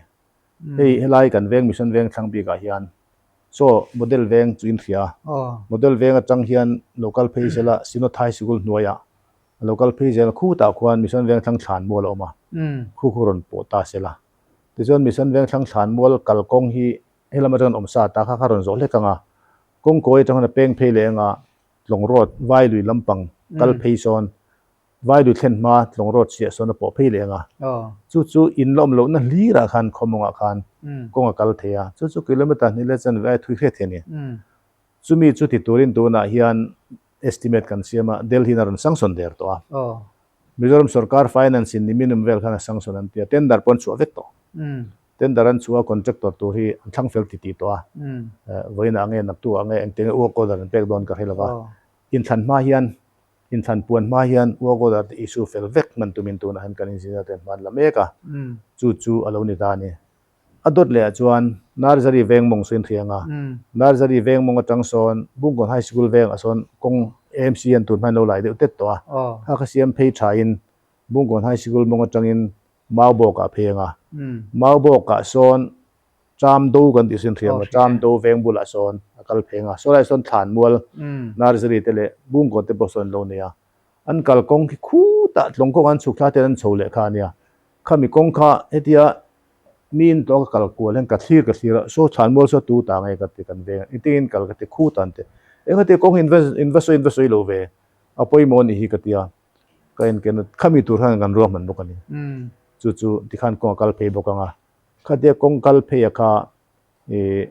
Hei helai kan veng Mission Veng thlang bikah hian Chaw model veng chu in hria a, model veng atang hian lo kal phei zela Synod High Sikul hnuaiah a lo kal phei zel khutah khuan Mission Veng thlang thlan mual a awm a, khu khu rawn pawh ta sela. Tichuan Mission Veng thlang thlan mual kalkawng hi helam atang awm sa ta kha kha rawn zawh hlek ang a, kawngkawi atang hian a peng phei leh ang a, tlawng road Vailui lampang kal phei sawn Vailui thlen hma tlawng road chiah sawn a pawh phei leh ang a, chu chu in la awm lohna hlirah khan khawmawngah khan kawng a kal thei a, chu chu kilometer hnih leh chanve aia thui hriat thei a ni. Chumi chu ti turin tunah hian estimate kan siam a, Delhi in a rawn sanction der tawh a. Mizoram sorkar finance in niminum vel khan a sanction an ti a, tender pawh an chhuah vek tawh. Tender an chhuah a, contractor tur hi an thlang fel ti tih tawh a, vawiinah nge naktukah nge engtiang nge work order an pek dawn ka hre lo va, inthlan hma hian. Inthlan puan hma hian work order te issue fel vek hman tumin tunah hian kan engineer te hman la mek a, chu chu a lo ni ta a ni. A dawt leh ah chuan Nursery veng mawng saw inhriang a, Nursery veng mawng atang sawn Bungkawn High School veng ah sawn kawng AMC hian tun hma in lo lai deuh tet tawh a, kha kha siam phei tha in Bungkawn High School mawng atangin Maubawk ah phei ang a, Maubawk ah sawn Tram do kan tih sin hriam a, Tram do veng bulah sawn a kal pheng a, sawlai sawn Thlanmual Nursery te leh Bungkawn te pawh sawn an lo nei a, an kal kawng khi khutah tlawng kawng an chhuk thla ten an chho leh kha a nia, khami kawng kha hetia miin tawh ka kal kual hian ka thlir ka thlir a, saw Thlanmual saw tu ta nge ka ti kan veng a, engtin kal ka ti khutah an ti, eng heti kawng hi in va sawi in va sawi lo ve, a pawimawh a nih hi ka ti a, ka enken a, khami tur khan kan ruahman bawk a ni, chu chu tikhan kawng a kal phei bawk ang a. Khatia kawng kal phei a kha ih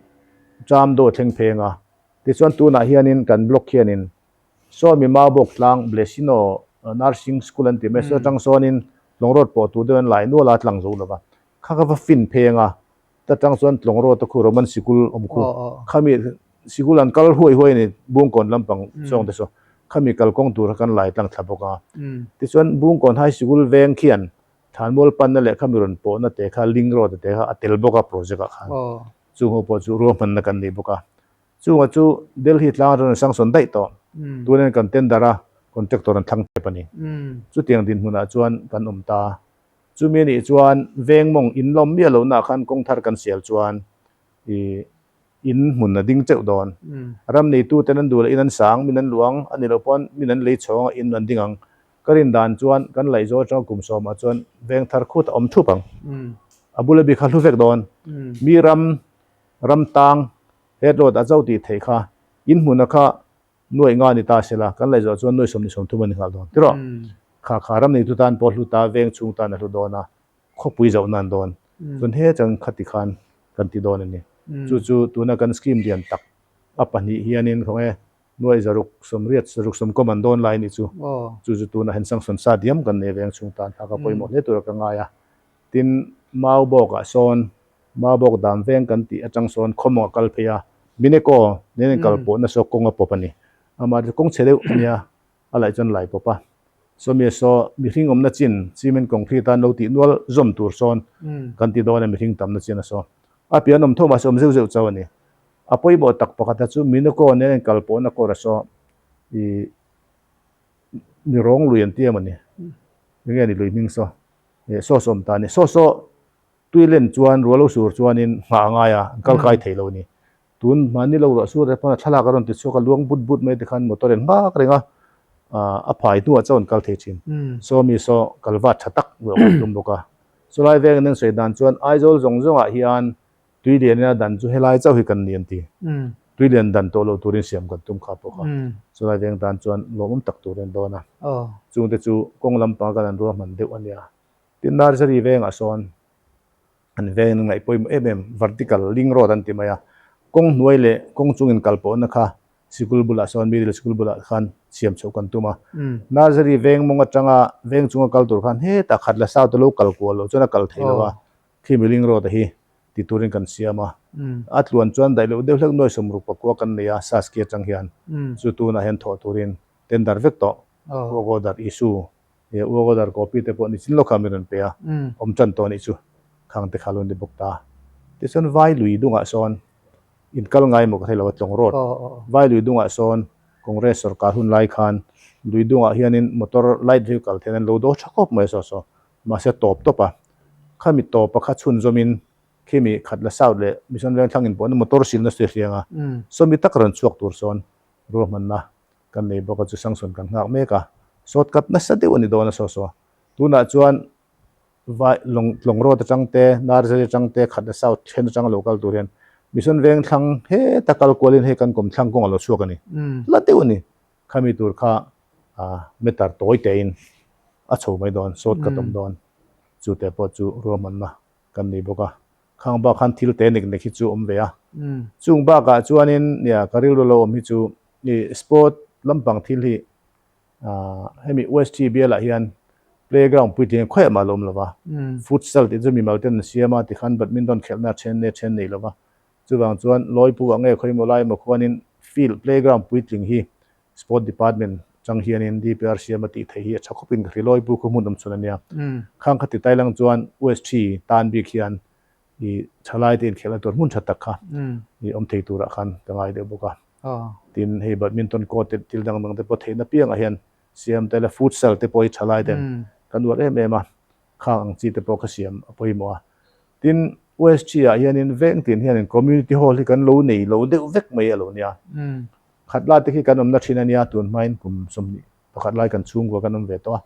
tram dawh thleng pheng a, tichuan tunah hianin kan block hianin Sawmi Maubawk tlang Blessino Nursing School an ti mai saw atang sawnin Tlawng Road pawh tur deuh an lai nual a tlang zo lova, kha kha va fin pheng a, ta tang chuan Tlawng Road a khu Roman sikul awm khu khami sikul an kal huai huai a ni Bungkawn lampang chawng te saw khami kalkawng tur kha kan lai tlang thla bawk a, tichuan Bungkawn High Sikul veng khian Thlanmual panna leh kha mi rawn pawhna te kha link road te kha a tel bawk a project ah khan. Chung ho pawh chu ruahmanna kan nei bawk a. Chunga chu Delhi tlang atang an sanction daih tawh. Tunin kan tender a, contractor an thlang tep a ni. Chutiang dinhmunah chuan kan awm ta. Chumi anih chuan veng mawng in lawm miah lohna ah khan kawng thar kan sial chuan ih In hmun a ding teuh dawn. Ram neitu ten an duh leh in an sang, min an luang a ni loh pawn min an lei chhawng a in an ding ang. Ka rin dan chuan kan laihzawl atanga kum sawmah chuan veng thar khut a awm thup ang. A bula bik kha hlu vek dawn. Mi ram, ram tang, head road a cho tih theih kha in hmuna kha nuaih nga ni ta sela kan laihzawh chuan nuaih 20 30 a ni nghal dawn. Tiraw? Kha kha ram neitu tan pawh hlu ta, veng chhung tan a hlu dawn a. Khawpui zoh nan dawn chuan he chang khati khan kan ti dawn a ni. Chu chu tuna kan scheme lian tak a pahnih hianin khawnge nuaih zaruk sawmriat zaruk sawmkawm an dawn lai a nih chu. Chu chu tuna hen sanction sa diam kan nei veng chhung tan thak a pawimawh hle tura ka ngai a. Tin, Maubawkah sawn Maubawk dam veng kan tih atang sawn khawmawng a kal phei a, Mineko nen in kal pawh nasa kawng a pawp a ni. Amah chu kawng chhe deuh a nia. A laih chuan lai pawp a. Sawmia saw mihring awmna chin cement concrete a no tih nual zawm tur sawn kan ti dawn a mihring tamna chin a saw. A pian awm tho mahse awm zeuh zeuh chauh a ni. A pawimawh tak pakhat a chu Minoko nen kal pawhna kawr a saw i mi rawng lui an ti em a ni. Enge ni lui hming saw saw sawm ta a ni. Saw saw tui len chuan rual lo sur chuanin nghah a ngai a an kal kai thei lo a ni. Tun mahni lo ruah sur rep a thlalak a rawn ti chhuak a, luang but but mai te khan motor in nghak reng a, a phai hnuah chuan an kal thei thin. Saw mi saw kal vat tha tak ruah kan tum bawk a. Chulai veng in an sawi dan chuan Aizawl zawng zawngah hian tui lian in a dan chu helai chauh hi kan ni an ti. Tui lian dan tawh loh turin siam kan tum kha pawh kha. Chulai veng tan chuan lawmawm tak tur an dawn a. Chungte chu kawng lampang khan an ruahman deuh a nia. Tin Nursery vengah sawn An veng in ngaih pawimawh em em, vertical link road an ti mai a, kawng hnuai leh kawng chung in kal pawhna kha sikul bulah sawn middle school bulah khan siam chhoh kan tum a. Nursery veng mawng atanga veng chunga kal tur khan hetah khat la south a lo kal kual loh chuan a kal thei lo a, khimi link road a hi ti turin kan siam a. A tluan chuan daih loh deuh hlek nuai sawmruk pakua kan nei a Saski atang hian chu tunah hian thawh turin tender vek tawh, work order issue He work order copy te pawh nichin lawkah min rawn pe a, awm tan tawh anih chu khang te kha lo ni bawk ta. Tichuan vai lui dungah sawn in kal ngai maw ka hre lo a tlawng road vai lui dungah sawn Congress sorkar hun lai khan lui dungah hianin motor light vehicle te hian an lo do tha khawp mai a saw saw mahse tawp tawp a khami tawpa kha chhunzawmin khimi khat la south leh Mission Vengthlang in pawhna motor silna chu hriang a sawmi tak rawn chhuak tur sawn ruahmanna Kan nei bawk a chu sanction kan nghak mek a, shortcut nasa deuh a ni dawn a saw saw. Tunah chuan vai lawng tlawng road atang te, Nursery atang te, Khatla South then atanga lo kal tur hian Mission Vengthlang heta kal kualin hei kan kawmthlang kawng a lo chhuak a ni. Hla deuh a ni. Khami tur kha meter tawi tein a chho mai dawn, shortcut awm dawn. Chu te pawh chu ruahmanna kan nei bawk a. Khang bak khan thil te nek nek hi chu awm ve a. Chung bakah chuanin nia ka rilru lo awm hi chu i sport lampang thil hi hemi UST bialah hian playground puitling khawiah mah a lo awm lo va. Futsal tih chu mimal ten an siam a tikhan badminton khelhna a then nei a then nei lo va. Chuvang chuan Lawipu ah nge khawimaw lai emaw khuanin field playground puitling hi sport department. Chang hianin DPR siam a tih theih hi a tha khawpin ka hri lawi bu khu hmun awm chhun a nia. Khang kha ti tai lang chuan UST tan bik hian i thalai te inkhelhna tur hmun tha tak kha i awm thei turah khan ka ngai deuh bawk a. Tin, hei badminton court te thil dang dang te pawh theihna piangah hian siam ta ila futsal te pawh hi thalai ten kan uar em em a, khang ang chi te pawh kha siam a pawimawh a. Tin, UST ah hianin veng tin hianin community hall hi kan lo nei lo deuh vek mai a lo nia. Khat lai te khi kan awmna thin a nia, tun hmain kum 21 lai kan chhungkua kan awm ve tawh a.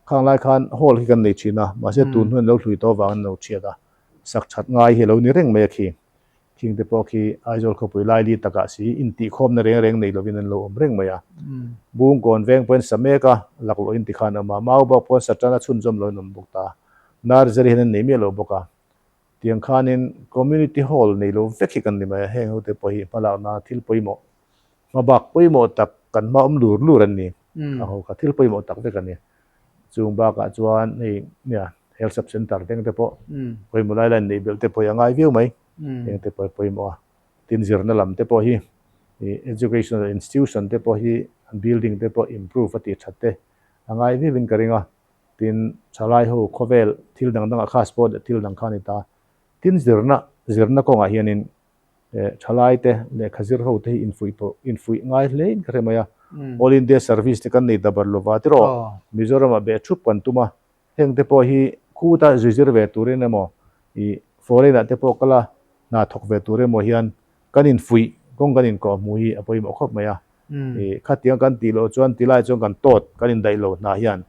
Khang lai khan hall khi kan nei thin a, mahse tun hnuin lo hlui tawh avangin an lo thiat a, sak that ngai hi a lo ni reng mai a khi. Khing te pawh khi Aizawl khawpui laili takah si intihkhawmna reng reng nei lovin an lo awm reng mai a. Bungkawn veng pawhin sa mek a, laklawh in tikhan a awm a, Maubawk pawhin sa tan a chhunzawm loin awm bawk ta. Nursery hian an nei miah lo bawk a. Tiang khanin Community Hall nei lo vek hi kan ni mai a, heng hote pawh hi hmalakna thil pawimawh, hmabak pawimawh tak kan hma awm lur lur an ni. A ho kha thil pawimawh tak vek a ni. Chung bakah chuan hei nia Health Sub Centre teng te pawh pawimawh lai lai neih belh te pawh hi a ngai viau mai. Heng te pawh hi pawimawh a. Tin zirna lam te pawh hi Educational Institution te pawh hi an building te pawh improve a tih that te a ngai viauin ka ring a. Tin, thalai ho khawvel thil dang dangah kha sport leh thil dang kha a ni ta. Tin, zirna, zirna kawngah hianin thalai te lehkha zir ho te hi infuih pawh, infuih ngai hlein ka hre mai a. All India Service te kan nei ta bar lova tiraw? Mizoramah beh thup kan tum a, heng te pawh hi khuta zui zir ve turin emaw, ih foreign ah te pawh kal a hna thawk ve tur emaw hian kan infuih kawng kan inkawh hmuh hi a pawimawh khawp mai a. Ih khatiang kan tih loh chuan tilai chuan kan tawt kan indaih lo hna hian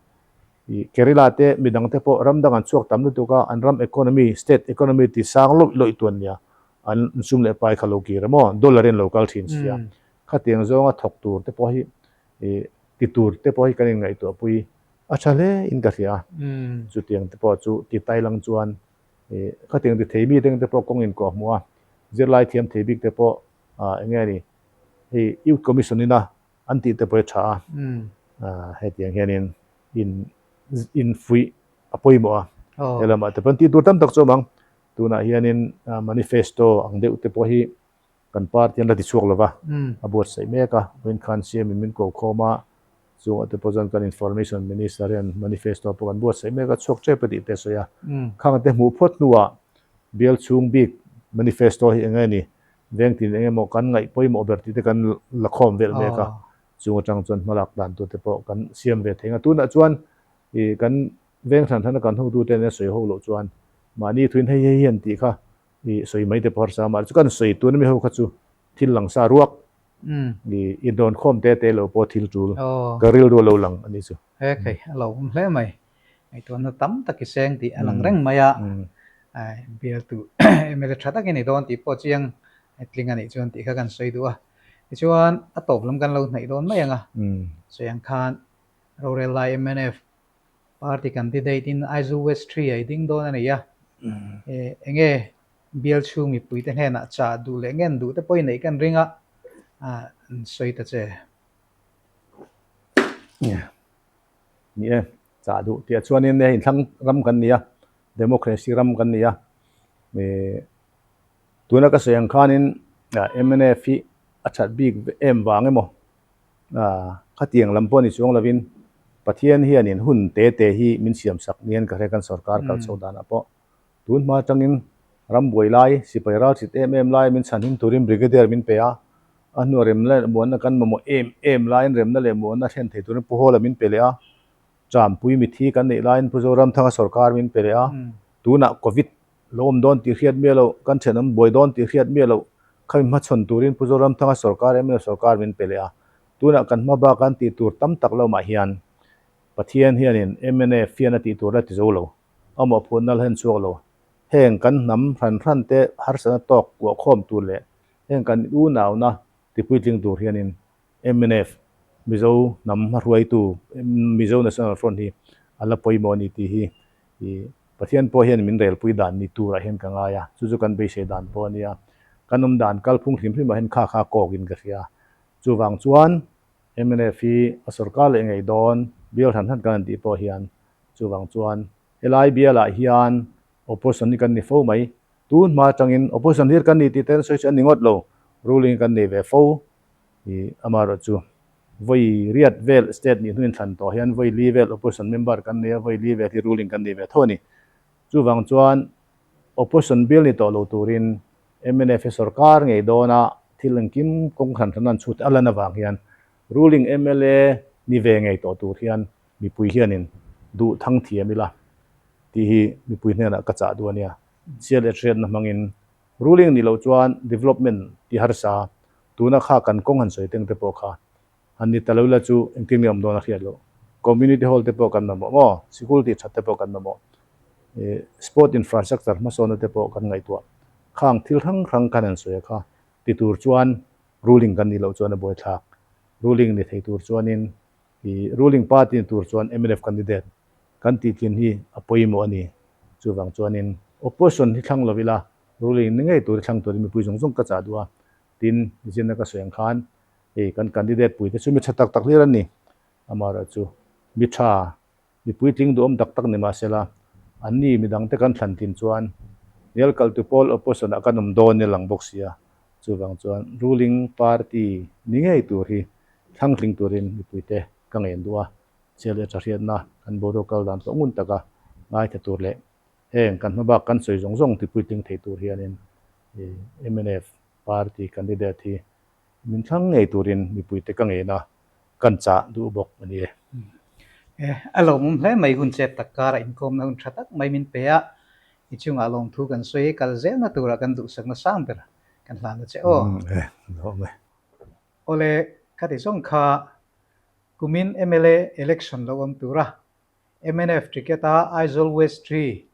ih Kerala te midang te pawh ram dang an chhuak tam lutuk a, an ram economy state economy ti sang lawih lawih tu an nia, an sum leh pai kha lo kir a maw dollar in lo kal thin si a, khatiang zawnga thawk tur te pawh hi ih ti tur te pawh hi kan inngaihtuah pui a tha hle in ka hria a, chutiang te pawh chu ti tai lang chuan ih khatiang ti thei mi te te pawh kawng inkawh hmuh a, zirlai thiam thei bik te pawh ah eng nge ni hei youth commission ina an tih te pawh hi a tha a ah hetiang hianin in in fuih a pawimawh a helamah te pawh an tih tur tam tak chu a awm ang tunah hianin manifesto ang deuh te pawh hi kan party an la ti chhuak lo va a buatsaih mek a vawiin khan CM in min ko khawm a chungah te pawh chuan kan information minister hian manifesto pawh kan buatsaih mek a chhuak tep a tih te a sawi a khang te hmuh phawt hnuah bial chhung bik manifesto hi eng nge ni Veng tin eng emaw kan ngaih pawimawh ber tih te kan la khawm velh mek a, chung atang chuan hmalak dan tur te pawh kan siam ve thei ang a. Tunah chuan ih kan veng hran hran a kan hotute nen a sawi ho loh chuan mahni thuin hei hei hian tih kha ih sawi mai te pawh harsa a, mahse kan sawi tuna mi ho kha chu thil langsa ruak ih inrawn khawm te te lo pawh thil tul ka rilru a lo lang a ni chu. He khai a lo awm hle mai. Ngaihtuahna tam tak i seng tih a lang reng mai a, bialtu mla tha tak i ni dawn tih pawh chiang tling a nih chuan tih kha kan sawi duh a. Tichuan a tawp lam kan lo hnaih dawn mai ang a, sawi ang khan rorel lai mnf party candidate in Aizawl West 3 a i ding dawn a ni a, enge bial chhung mipuite hnenah chah duh leh ngen duh te pawh i neih kan ring a, an sawi ta che. Ni e, chah duh tih ah chuanin hei inthlang ram kan ni a, democracy ram kan ni a, ih tuna ka sawi ang khanin mnf hi a that bik em vang emaw ah khatiang lam pawh ni chuang lovin Pathian hianin hun te te hi min siam sak niin ka hria kan sorkar kal chho danah pawh tun hma atangin ram buai lai sipai ral chit em em lai min chhanhim turin brigadier min pe a, a hnuah remna leh muanna kan mamawh em em laiin remna leh muanna thlen thei turin Pu Hawla min pe leh a, Champui mithi kan neih laiin Pu Zoramthanga sorkar min pe leh a, tunah Covid lo awm dawn tih hriat miah loh, kan thenawm buai dawn tih hriat miah loh khami hmachhawn turin Pu Zoramthanga sorkar mla sorkar min pe leh a, tunah kan hma bak an tih tur tam tak lo mah hian Pathian hianin mnf hian a tih tur la ti zo lo, a mawhphurhna la hen chhuak lo. Heng kan hnam hran hran te harsatna tawk kuahkhawm tur leh Heng kan unauna tipuitling tur hianin mnf, Mizo hnam hmahruaitu, Mizo National Front hi a la pawimawh a ni tih hi Pathian pawh hian min relpui dan ni turah hian ka ngai a, chu chu kan beisei dan pawh a nia. Kan awm dan kalphung hlim hlimah hian kha kha kawkin ka hria. Chuvang chuan mnf hi a sorkar leh ngei dawn, bial hran hran kan han tih pawh hian chuvang chuan helai bialah hian opposition hi kan ni fo mai. Tun hma atangin opposition hlir kan ni tih te an sawi chu a ni ngawt lo, ruling kan nei ve fo i amaherawhchu Vawi riat vel state nih hnuin thlan tawh hian vawi li vel opposition member kan nei a, vawi li vel hi ruling kan nei ve tho a ni. Chuvang chuan opposition bill ni tawh lo turin mnf hi sorkar ngei dawna thil engkim kawng hran hran an chhut a lan avang hian ruling mla ni ve ngei tawh tur hian mipui hianin duh thang thiam ila tih hi mipui hnenah ka chah duh a nia. Chhiat leh hriatna hmangin ruling nih loh chuan development ti harsa tuna kha kan kawng han sawi teng te pawh kha han ni ta lo ila chu engtin nge awm dawn a hriat loh. Community hall te pawh kan mamawh maw? Sikul tih that te pawh kan mamawh. Ih sport infrastructure hmasawnna te pawh kan ngaihtuah. Khang thil hrang hrang khan han sawi a kha ti tur chuan ruling kan nih loh chuan a buaithlak. Ruling ni thei tur chuanin ih ruling party ni tur chuan mnf candidate kan tihtlin hi a pawimawh a ni. Chuvang chuanin opposition hi thlang lo ila ruling ni ngei tur hi thlang turin mipui zawng zawng ka chah duh a. Tin, nichinna ka sawi ang khan hei kan candidate pui te chu mi tha tak tak hlir an ni. Amaherawhchu mi tha, mi puitling duhawm tak tak ni mahsela anni midang te kan thlan tlin chuan hnial kaltu pawl opposition ah kan awm dawn i lang bawk sia. Chuvang chuan ruling party ni ngei tur hi thlang tling turin mipuite ka ngen duh a, chhiat leh tha hriatna kan boruak kal dan pawh ngun taka ngaithla tur leh heng kan hmabak kan sawi zawng zawng ti puitling thei tur hianin mnf party candidate hi min thlang ngei turin mipuite ka ngen a, kan chah duh bawk a ni e. E, a lawmawm hle mai hun chet tak karah inkawmna hun tha tak mai min pe a, i chungah lawmthu kan sawi kal zelna turah kan duhsakna sang ber kan hlan a che aw. E, lawm e. Awle, khati zawng kha kumin mla election lo awm tura mnf ticket a Aizawl West 3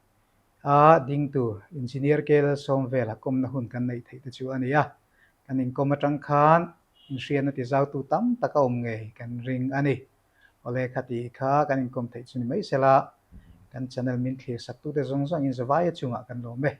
a ding tur Engineer KL Sawmvela kawmna hun kan neih theih te chu a ni a. Kan inkawm atang khan inhriatna tizautu tam tak a awm ngei kan ring a ni. Awle khati kha kan inkawm theih chu ni mai sela, kan channel min thlir saktute zawng zawngin zavaia chungah kan lawm e.